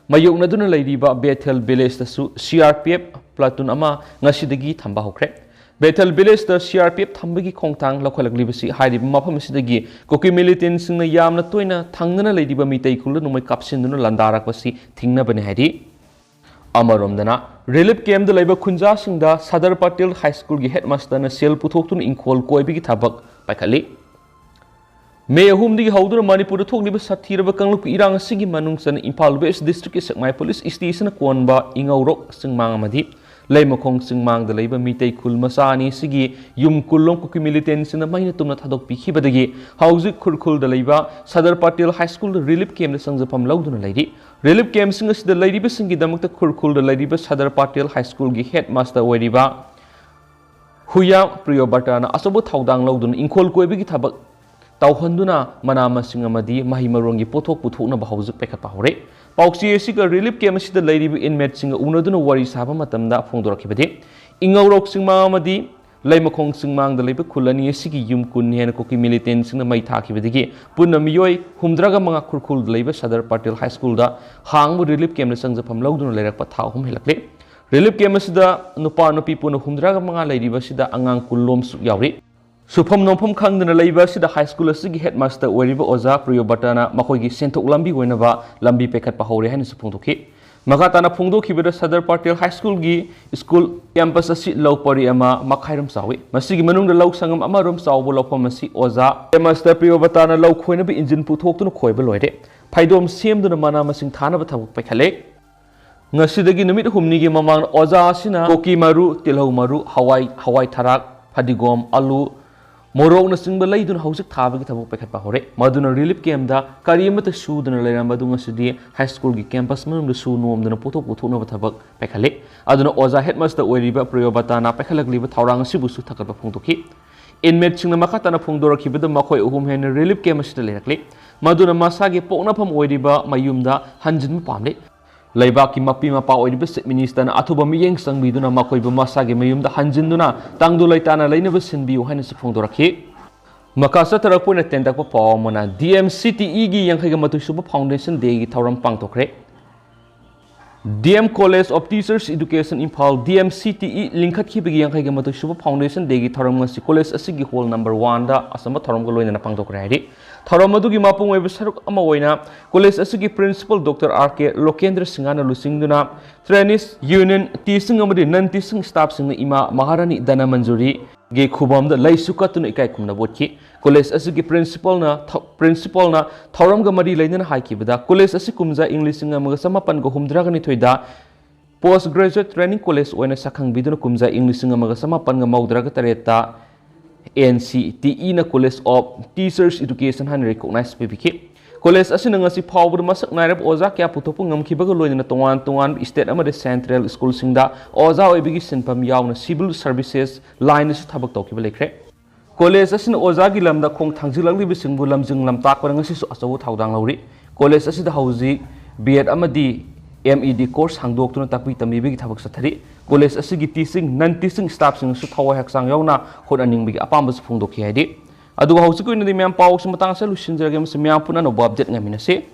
ꯃꯥꯌꯣꯛꯅꯗꯨꯅ ꯂꯩꯔꯤꯕ ꯕꯦꯊꯦꯜ village ꯇꯁꯨ C R P F platoon ꯑꯃ ꯉꯁꯤꯗꯒꯤ ꯊꯝꯕ ꯍꯧꯈ꯭ꯔꯦ꯫ ꯕꯦꯊꯦꯜ village ꯇ C R P F ꯊꯝꯕꯒꯤ ꯈꯣꯡꯊꯥꯡ ꯂꯧꯈꯠꯂꯛꯂꯤꯕꯁꯤ ꯍꯥꯏꯔꯤꯕ ꯃꯐꯝ ꯑꯁꯤꯗꯒꯤ ꯀꯨꯀꯤ militant ꯁꯤꯡꯅ ꯌꯥꯝꯅ ꯇꯣꯏꯅ ꯊꯪꯅꯅ ꯂꯩꯔꯤꯕ ꯃꯤꯇꯩ ꯈꯨꯜꯗ ꯅꯣꯡꯃꯩ ꯀꯥꯞꯁꯤꯟꯗꯨꯅ ꯂꯥꯟꯗꯥꯔꯛꯄꯁꯤ ꯊꯤꯡꯅꯕꯅꯤ ꯍꯥꯏꯔꯤ꯫ ꯑꯃꯔꯣꯝꯗꯅ, relief camp ꯇ ꯂꯩꯕ ꯈꯨꯟꯖꯥꯁꯤꯡꯗ ꯁꯗꯔ ꯄꯇꯦꯜ high school ꯒꯤ headmaster ꯅ ꯁꯦꯜ ꯄꯨꯊꯣꯛꯇꯨꯅ ꯏꯪꯈꯣꯜ ꯀꯣꯏꯕꯒꯤ ꯊꯕꯛ ꯄꯥꯏꯈꯠꯂꯤ꯫ ꯃꯦ ꯑꯍꯨꯝꯗꯒꯤ ꯍꯧꯗꯨꯅ ꯃꯅꯤꯄꯨꯔꯗ ꯊꯣꯛꯂꯤꯕ ꯁꯥꯊꯤꯔꯕ ꯀꯥꯡꯂꯨꯞꯀꯤ ꯏꯔꯥꯡ ꯑꯁꯤꯒꯤ ꯃꯅꯨꯡ ꯆꯟꯅ ꯏꯝꯐꯥꯜ West district ꯀꯤ ꯁꯦꯛꯃꯥꯏ police station ꯅ ꯀꯣꯟꯕ ꯏꯉꯧꯔꯣꯛ ꯆꯤꯡꯃꯥꯡ ꯑꯃꯗꯤ ꯂꯩꯃꯈꯣꯡ ꯆꯤꯡꯃꯥꯡꯗ ꯂꯩꯕ ꯃꯤꯇꯩ ꯈꯨꯜ ꯃꯆꯥ ꯑꯅꯤ ꯑꯁꯤꯒꯤ ꯌꯨꯝ ꯀꯨꯜꯂꯣꯝ ꯀꯨꯀꯤ militant ꯁꯤꯡꯅ ꯃꯩꯅ ꯇꯨꯝꯅ ꯊꯥꯗꯣꯛꯄꯤꯈꯤꯕꯗꯒꯤ ꯍꯧꯖꯤꯛ ꯈꯨꯔꯈꯨꯜꯗ ꯂꯩꯕ ꯁꯗꯔ ꯄꯇꯦꯜ high school ꯗ relief camp ꯇ ꯆꯪꯖꯐꯝ ꯂꯧꯗꯨꯅ ꯂꯩꯔꯤ꯫ Relief camp ꯁꯤꯡ ꯑꯁꯤꯗ ꯂꯩꯔꯤꯕꯁꯤꯡꯒꯤꯗꯃꯛꯇ ꯈꯨꯔꯈꯨꯜꯗ ꯂꯩꯔꯤꯕ ꯁꯗꯔ ꯄꯇꯦꯜ high school ꯒꯤ headmaster ꯑꯣꯏꯔꯤꯕ ꯍꯨꯌꯥ ꯄ꯭ꯔꯤꯌꯣꯕ꯭ꯔꯇꯥꯅ ꯑꯆꯧꯕ ꯊꯧꯗꯥꯡ ꯂꯧꯗꯨꯅ ꯏꯪꯈꯣꯜ ꯀꯣꯏꯕꯒꯤ ꯊꯕꯛ ꯇꯧꯍꯟꯗꯨꯅ ꯃꯅꯥ ꯃꯁꯤꯡ ꯑꯃꯗꯤ ꯃꯍꯩ ꯃꯔꯣꯡꯒꯤ ꯄꯣꯠꯊꯣꯛ ꯄꯨꯊꯣꯛꯅꯕ ꯍꯧꯖꯤꯛ ꯄꯥꯏꯈꯠꯄ ꯍꯧꯔꯦ꯫ ꯄꯥꯎꯆꯦ ꯑꯁꯤꯒ relief camp ꯑꯁꯤꯗ ꯂꯩꯔꯤꯕ inmate ꯁꯤꯡꯒ ꯎꯅꯗꯨꯅ ꯋꯥꯔꯤ ꯁꯥꯕ ꯃꯇꯝꯗ ꯐꯣꯡꯗꯣꯔꯛꯈꯤꯕꯗꯤ, ꯏꯉꯧꯔꯣꯛ ꯆꯤꯡꯃꯥꯡ ꯑꯃꯗꯤ ꯂꯩꯃꯈꯣꯡ ꯆꯤꯡꯃꯥꯡꯗ ꯂꯩꯕ ꯈꯨꯜ ꯑꯅꯤ ꯑꯁꯤꯒꯤ ꯌꯨꯝ ꯀꯨꯟ ꯍꯦꯟꯅ ꯀꯨꯀꯤ ꯃꯤꯂꯤꯇꯦꯟꯁꯤꯡꯅ ꯃꯩ ꯊꯥꯈꯤꯕꯗꯒꯤ ꯄꯨꯟꯅ ꯃꯤꯑꯣꯏ ꯍꯨꯝꯗ꯭ꯔꯥꯒ ꯃꯉꯥ ꯈꯨꯔꯈꯨꯜꯗ ꯂꯩꯕ ꯁꯗꯔ ꯄꯇꯦꯜ ꯍꯥꯏ ꯁ꯭ꯀꯨꯜꯗ ꯍꯥꯡꯕ ꯔꯤꯂꯤꯐ ꯀꯦꯝꯞꯇ ꯆꯪꯖꯐꯝ ꯂꯧꯗꯨꯅ ꯂꯩꯔꯛꯄ ꯊꯥ ꯑꯍꯨꯝ ꯍꯦꯜꯂꯛꯂꯦ꯫ ꯔꯤꯂꯤꯐ ꯀꯦꯝꯞ ꯑꯁꯤꯗ ꯅꯨꯄꯥ ꯅꯨꯄꯤ ꯄꯨꯟꯅ ꯍꯨꯝꯗ꯭ꯔꯥꯒ ꯃꯉꯥ ꯂꯩꯔꯤꯕ ꯑꯁꯤꯗ ꯑꯉꯥꯡ ꯀꯨꯟ ꯂꯣꯝꯁꯨ ꯌꯥꯎꯔꯤ꯫ ꯁꯨꯐꯝ ꯅꯣꯝꯐꯝ ꯈꯪꯗꯅ ꯂꯩꯕ ꯑꯁꯤꯗ ꯍꯥꯏ ꯁ꯭ꯀꯨꯜ ꯑꯁꯤꯒꯤ ꯍꯦꯗ ꯃꯥꯁꯇꯔ ꯑꯣꯏꯔꯤꯕ ꯑꯣꯖꯥ ꯄ꯭ꯔꯤꯌꯣꯕꯇꯥꯅ ꯃꯈꯣꯏꯒꯤ ꯁꯦꯟꯊꯣꯛ ꯂꯝꯕꯤ ꯑꯣꯏꯅꯕ ꯂꯝꯕꯤ ꯄꯥꯏꯈꯠꯄ ꯍꯧꯔꯦ ꯍꯥꯏꯅꯁꯨ ꯐꯣꯡꯗꯣꯛꯈꯤ꯫ ꯃꯈꯥ ꯇꯥꯅ ꯐꯣꯡꯗꯣꯛꯈꯤꯕꯗ ꯁꯗꯔ ꯄꯇꯦꯜ ꯍꯥꯏ ꯁ꯭ꯀꯨꯜꯒꯤ ꯁ꯭ꯀꯨꯜ ꯀꯦꯝꯄꯁ ꯑꯁꯤ ꯂꯧ ꯄꯔꯤ ꯑꯃ ꯃꯈꯥꯏꯔꯣꯝ ꯆꯥꯎꯏ꯫ ꯃꯁꯤꯒꯤ ꯃꯅꯨꯡꯗ ꯂꯧ ꯁꯪꯒꯝ ꯑꯃꯔꯣꯝ ꯆꯥꯎꯕ ꯂꯧꯐꯝ ꯑꯁꯤ ꯑꯣꯖꯥ ꯍꯦꯗ ꯃꯥꯁꯇꯔ ꯄ꯭ꯔꯤꯌꯣꯕꯇꯥꯅ ꯂꯧ ꯈꯣꯏꯅꯕ ꯏꯟꯖꯤꯟ ꯄꯨꯊꯣꯛꯇꯨꯅ ꯈꯣꯏꯕ ꯂꯣꯏꯔꯦ꯫ ꯐꯩꯗꯣꯝ ꯁꯦꯝꯗꯨꯅ ꯃꯅꯥ ꯃꯁꯤꯡ ꯊꯥꯅꯕ ꯊꯕꯛ ꯄꯥꯏꯈꯠꯂꯦ꯫ ꯉꯁꯤꯗꯒꯤ ꯅꯨꯃꯤꯠ ꯍꯨꯝꯅꯤꯒꯤ ꯃꯃꯥꯡꯗ ꯑꯣꯖꯥ ꯑꯁꯤꯅ ꯀꯣꯀꯤ ꯃꯔꯨ, ꯇꯤꯜꯍꯧ ꯃꯔꯨ, ꯍꯋꯥꯏ, ꯍꯋꯥꯏ ꯊꯔꯥꯛ, ꯐꯗꯤꯒꯣꯝ, ꯑꯂꯨ, ꯃꯣꯔꯣꯛꯅꯆꯤꯡꯕ ꯂꯩꯗꯨꯅ ꯍꯧꯖꯤꯛ ꯊꯥꯕꯒꯤ ꯊꯕꯛ ꯄꯥꯏꯈꯠꯄ ꯍꯧꯔꯦ꯫ ꯃꯗꯨꯅ ꯔꯤꯂꯤꯐ ꯀꯦꯝꯞꯇ ꯀꯔꯤ ꯑꯃꯠꯇ ꯁꯨꯗꯅ ꯂꯩꯔꯝꯕ ꯑꯗꯨ ꯉꯁꯤꯗꯤ ꯍꯥꯏ ꯁ꯭ꯀꯨꯜꯒꯤ ꯀꯦꯝꯄꯁ ꯃꯅꯨꯡꯗ ꯁꯨ ꯅꯣꯝꯗꯨꯅ ꯄꯣꯠꯊꯣꯛ ꯄꯨꯊꯣꯛꯅꯕ ꯊꯕꯛ ꯄꯥꯏꯈꯠꯂꯦ꯫ ꯑꯗꯨꯅ ꯑꯣꯖꯥ ꯍꯦꯗ ꯃꯥꯁꯇꯔ ꯑꯣꯏꯔꯤꯕ ꯄ꯭ꯔꯤꯌꯣꯕꯇꯥꯅ ꯄꯥꯏꯈꯠꯂꯛꯂꯤꯕ ꯊꯧꯔꯥꯡ ꯑꯁꯤꯕꯨꯁꯨ ꯊꯥꯒꯠꯄ ꯐꯣꯡꯗꯣꯛꯈꯤ꯫ ꯏꯟꯃꯦꯠꯁꯤꯡꯅ ꯃꯈꯥ ꯇꯥꯅ ꯐꯣꯡꯗꯣꯔꯛꯈꯤꯕꯗ ꯃꯈꯣꯏ ꯑꯍꯨꯝ ꯍꯦꯟꯅ ꯔꯤꯂꯤꯐ ꯀꯦꯝꯞ ꯑꯁꯤꯗ ꯂꯩꯔꯛꯂꯤ꯫ ꯃꯗꯨꯅ ꯃꯁꯥꯒꯤ ꯄꯣꯛꯅꯐꯝ ꯑꯣꯏꯔꯤꯕ ꯃꯌꯨꯝꯗ ꯍꯟꯖꯤꯟꯕ ꯄꯥꯝꯂꯤ꯫ ꯂꯩꯕꯥꯛꯀꯤ ꯃꯄꯤ ꯃꯄꯥ ꯑꯣꯏꯔꯤꯕ ꯆꯤꯐ ꯃꯤꯅꯤꯁꯇꯔꯅ ꯑꯊꯨꯕ ꯃꯤꯠꯌꯦꯡ ꯆꯪꯕꯤꯗꯨꯅ ꯃꯈꯣꯏꯕꯨ ꯃꯁꯥꯒꯤ ꯃꯌꯨꯝꯗ ꯍꯟꯖꯤꯟꯗꯨꯅ ꯇꯪꯗꯨ ꯂꯩꯇꯥꯅ ꯂꯩꯅꯕ ꯁꯤꯟꯕꯤꯌꯨ ꯍꯥꯏꯅꯁꯨ ꯐꯣꯡꯗꯣꯔꯛꯈꯤ꯫ ꯃꯈꯥ ꯆꯠꯊꯔꯛꯄ ꯑꯣꯏꯅ ꯇꯦꯟꯇꯛꯄ ꯄꯥꯎ ꯑꯃꯅ, ꯗꯤ ꯑꯦꯝ ꯁꯤ ꯇꯤ ꯏꯒꯤ ꯌꯥꯡꯈꯩꯒ ꯃꯥꯊꯣꯏ ꯁꯨꯕ ꯐꯥꯎꯟꯗꯦꯁꯟ ꯗꯦꯒꯤ ꯊꯧꯔꯝ ꯄꯥꯡꯊꯣꯛꯈ꯭ꯔꯦ꯫ D M college of teachers education Imphal, D M C T E, ꯂꯤꯡꯈꯠꯈꯤꯕꯒꯤ ꯌꯥꯡꯈꯩꯒ ꯃꯥꯊꯣꯏ ꯁꯨꯕ ꯐꯥꯎꯟꯗꯦꯁꯟ ꯗꯦꯒꯤ ꯊꯧꯔꯝ ꯉꯁꯤ ꯀꯣꯂꯦꯖ ꯑꯁꯤꯒꯤ ꯍꯣꯜ ꯅꯝꯕꯔ ꯋꯥꯟꯗ ꯑꯆꯝꯕ ꯊꯧꯔꯝꯒ ꯂꯣꯏꯅꯅ ꯄꯥꯡꯊꯣꯛꯈ꯭ꯔꯦ ꯍꯥꯏꯔꯤ꯫ ꯊꯧꯔꯝ ꯑꯗꯨꯒꯤ ꯃꯄꯨꯡ ꯑꯣꯏꯕ ꯁꯔꯨꯛ ꯑꯃ ꯑꯣꯏꯅ ꯀꯣꯂꯦꯖ ꯑꯁꯤꯒꯤ ꯄ꯭ꯔꯤꯟꯁꯤꯄꯜ ꯗꯣꯛꯇꯔ ꯑꯥꯔ ꯀꯦ ꯂꯣꯀꯦꯟꯗ꯭ꯔ ꯁꯤꯡꯍꯅ ꯂꯨꯆꯤꯡꯗꯨꯅ ꯇ꯭ꯔꯦꯅꯤꯁ, ꯌꯨꯅꯤꯌꯟ, ꯇꯤꯆꯤꯡ ꯑꯃꯗꯤ ꯅꯟ ꯇꯤꯆꯤꯡ ꯁ꯭ꯇꯥꯐꯁꯤꯡꯅ ꯏꯃꯥ ꯃꯍꯥꯔꯥꯅꯤ ꯙꯅꯃꯟꯖꯨꯔꯤꯒꯤ ꯈꯨꯕꯝꯗ ꯂꯩꯁꯨ ꯀꯠꯇꯨꯅ ꯏꯀꯥꯏ ꯈꯨꯝꯅꯕ ꯎꯠꯈꯤ꯫ ꯀꯣꯂꯦꯖ ꯑꯁꯤꯒꯤ ꯄ꯭ꯔꯤꯟꯁꯤꯄꯜꯅ ꯊ-, ꯄ꯭ꯔꯤꯟꯁꯤꯄꯜꯅ ꯊꯧꯔꯝꯒ ꯃꯔꯤ ꯂꯩꯅꯅ ꯍꯥꯏꯈꯤꯕꯗ, ꯀꯣꯂꯦꯖ ꯑꯁꯤ ꯀꯨꯝꯖꯥ ꯏꯪ ꯂꯤꯁꯤꯡ ꯑꯃꯒ ꯆꯃꯥꯄꯟꯒ ꯍꯨꯝꯗ꯭ꯔꯥꯒ ꯅꯤꯊꯣꯏꯗ ꯄꯣꯁ ꯒ꯭ꯔꯦꯖꯨꯑꯦꯠ ꯇ꯭ꯔꯦꯅꯤꯡ ꯀꯣꯂꯦꯖ ꯑꯣꯏꯅ ꯁꯛꯈꯪꯕꯤꯗꯨꯅ ꯀꯨꯝꯖꯥ ꯏꯪ ꯂꯤꯁꯤꯡ ꯑꯃꯒ ꯆꯃꯥꯄꯟꯒ ꯃꯧꯗ꯭ꯔꯥꯒ ꯇꯔꯦꯠꯇ ꯑꯦꯟ ꯁꯤ ꯇꯤ ꯏꯅ ꯀꯣꯂꯦꯖ ꯑꯣꯐ ꯇꯤꯆꯔꯁ ꯏꯗꯨꯀꯦꯁꯟ ꯍꯥꯏꯅ ꯔꯤꯀꯣꯛꯅꯥꯏꯖ ꯄꯤꯕꯤꯈꯤ꯫ ꯀꯣꯂꯦꯖ ꯑꯁꯤꯅ ꯉꯁꯤ ꯐꯥꯎꯕꯗ ꯃꯁꯛ ꯅꯥꯏꯔꯕ ꯑꯣꯖꯥ ꯀꯌꯥ ꯄꯨꯊꯣꯛꯄ ꯉꯝꯈꯤꯕꯒ ꯂꯣꯏꯅꯅ ꯇꯣꯉꯥꯟ ꯇꯣꯉꯥꯟꯕ ꯁ꯭ꯇꯦꯠ ꯑꯃꯗꯤ ꯁꯦꯟꯇ꯭ꯔꯦꯜ ꯁ꯭ꯀꯨꯜꯁꯤꯡꯗ ꯑꯣꯖꯥ ꯑꯣꯏꯕꯒꯤ ꯁꯤꯟꯐꯝ ꯌꯥꯎꯅ ꯁꯤꯚꯤꯜ ꯁꯔꯚꯤꯁꯦꯁ ꯂꯥꯏꯟꯗꯁꯨ ꯊꯕꯛ ꯇꯧꯈꯤꯕ ꯂꯩꯈ꯭ꯔꯦ꯫ ꯀꯣꯂꯦꯖ ꯑꯁꯤꯅ ꯑꯣꯖꯥꯒꯤ ꯂꯝꯗ ꯈꯣꯡ ꯊꯥꯡꯖꯤꯜꯂꯛꯂꯤꯕꯁꯤꯡꯕꯨ ꯂꯝꯖꯤꯡ ꯂꯝꯇꯥꯛꯄꯗ ꯉꯁꯤꯁꯨ ꯑꯆꯧꯕ ꯊꯧꯗꯥꯡ ꯂꯧꯔꯤ꯫ ꯀꯣꯂꯦꯖ ꯑꯁꯤꯗ ꯍꯧꯖꯤꯛ ꯕꯤ ꯑꯦꯗ ꯑꯃꯗꯤ M E D course ꯍꯥꯡꯗꯣꯛꯇꯨꯅ ꯇꯥꯛꯄꯤ ꯇꯝꯕꯤꯕꯒꯤ ꯊꯕꯛ ꯆꯠꯊꯔꯤ꯫ ꯀꯣꯂꯦꯖ ꯑꯁꯤꯒꯤ teaching, non teaching staffꯁꯤꯡꯅꯁꯨ ꯊꯋꯥꯏ ꯍꯛꯆꯥꯡ ꯌꯥꯎꯅ ꯍꯣꯠꯅꯅꯤꯡꯕꯒꯤ ꯑꯄꯥꯝꯕꯁꯨ ꯐꯣꯡꯗꯣꯛꯈꯤ ꯍꯥꯏꯔꯤ꯫ ꯑꯗꯨꯒ ꯍꯧꯖꯤꯛꯀꯤ ꯑꯣꯏꯅꯗꯤ ꯃꯌꯥꯝ ꯄꯥꯎꯁꯤ ꯃꯇꯥꯡ ꯑꯁꯤꯗ ꯂꯣꯏꯁꯤꯟꯖꯔꯒꯦ꯫ ꯃꯁꯤ ꯃꯌꯥꯝ ꯄꯨꯟꯅ ꯑꯅꯧꯕ update ꯉꯥꯏꯃꯤꯟꯅꯁꯤ꯫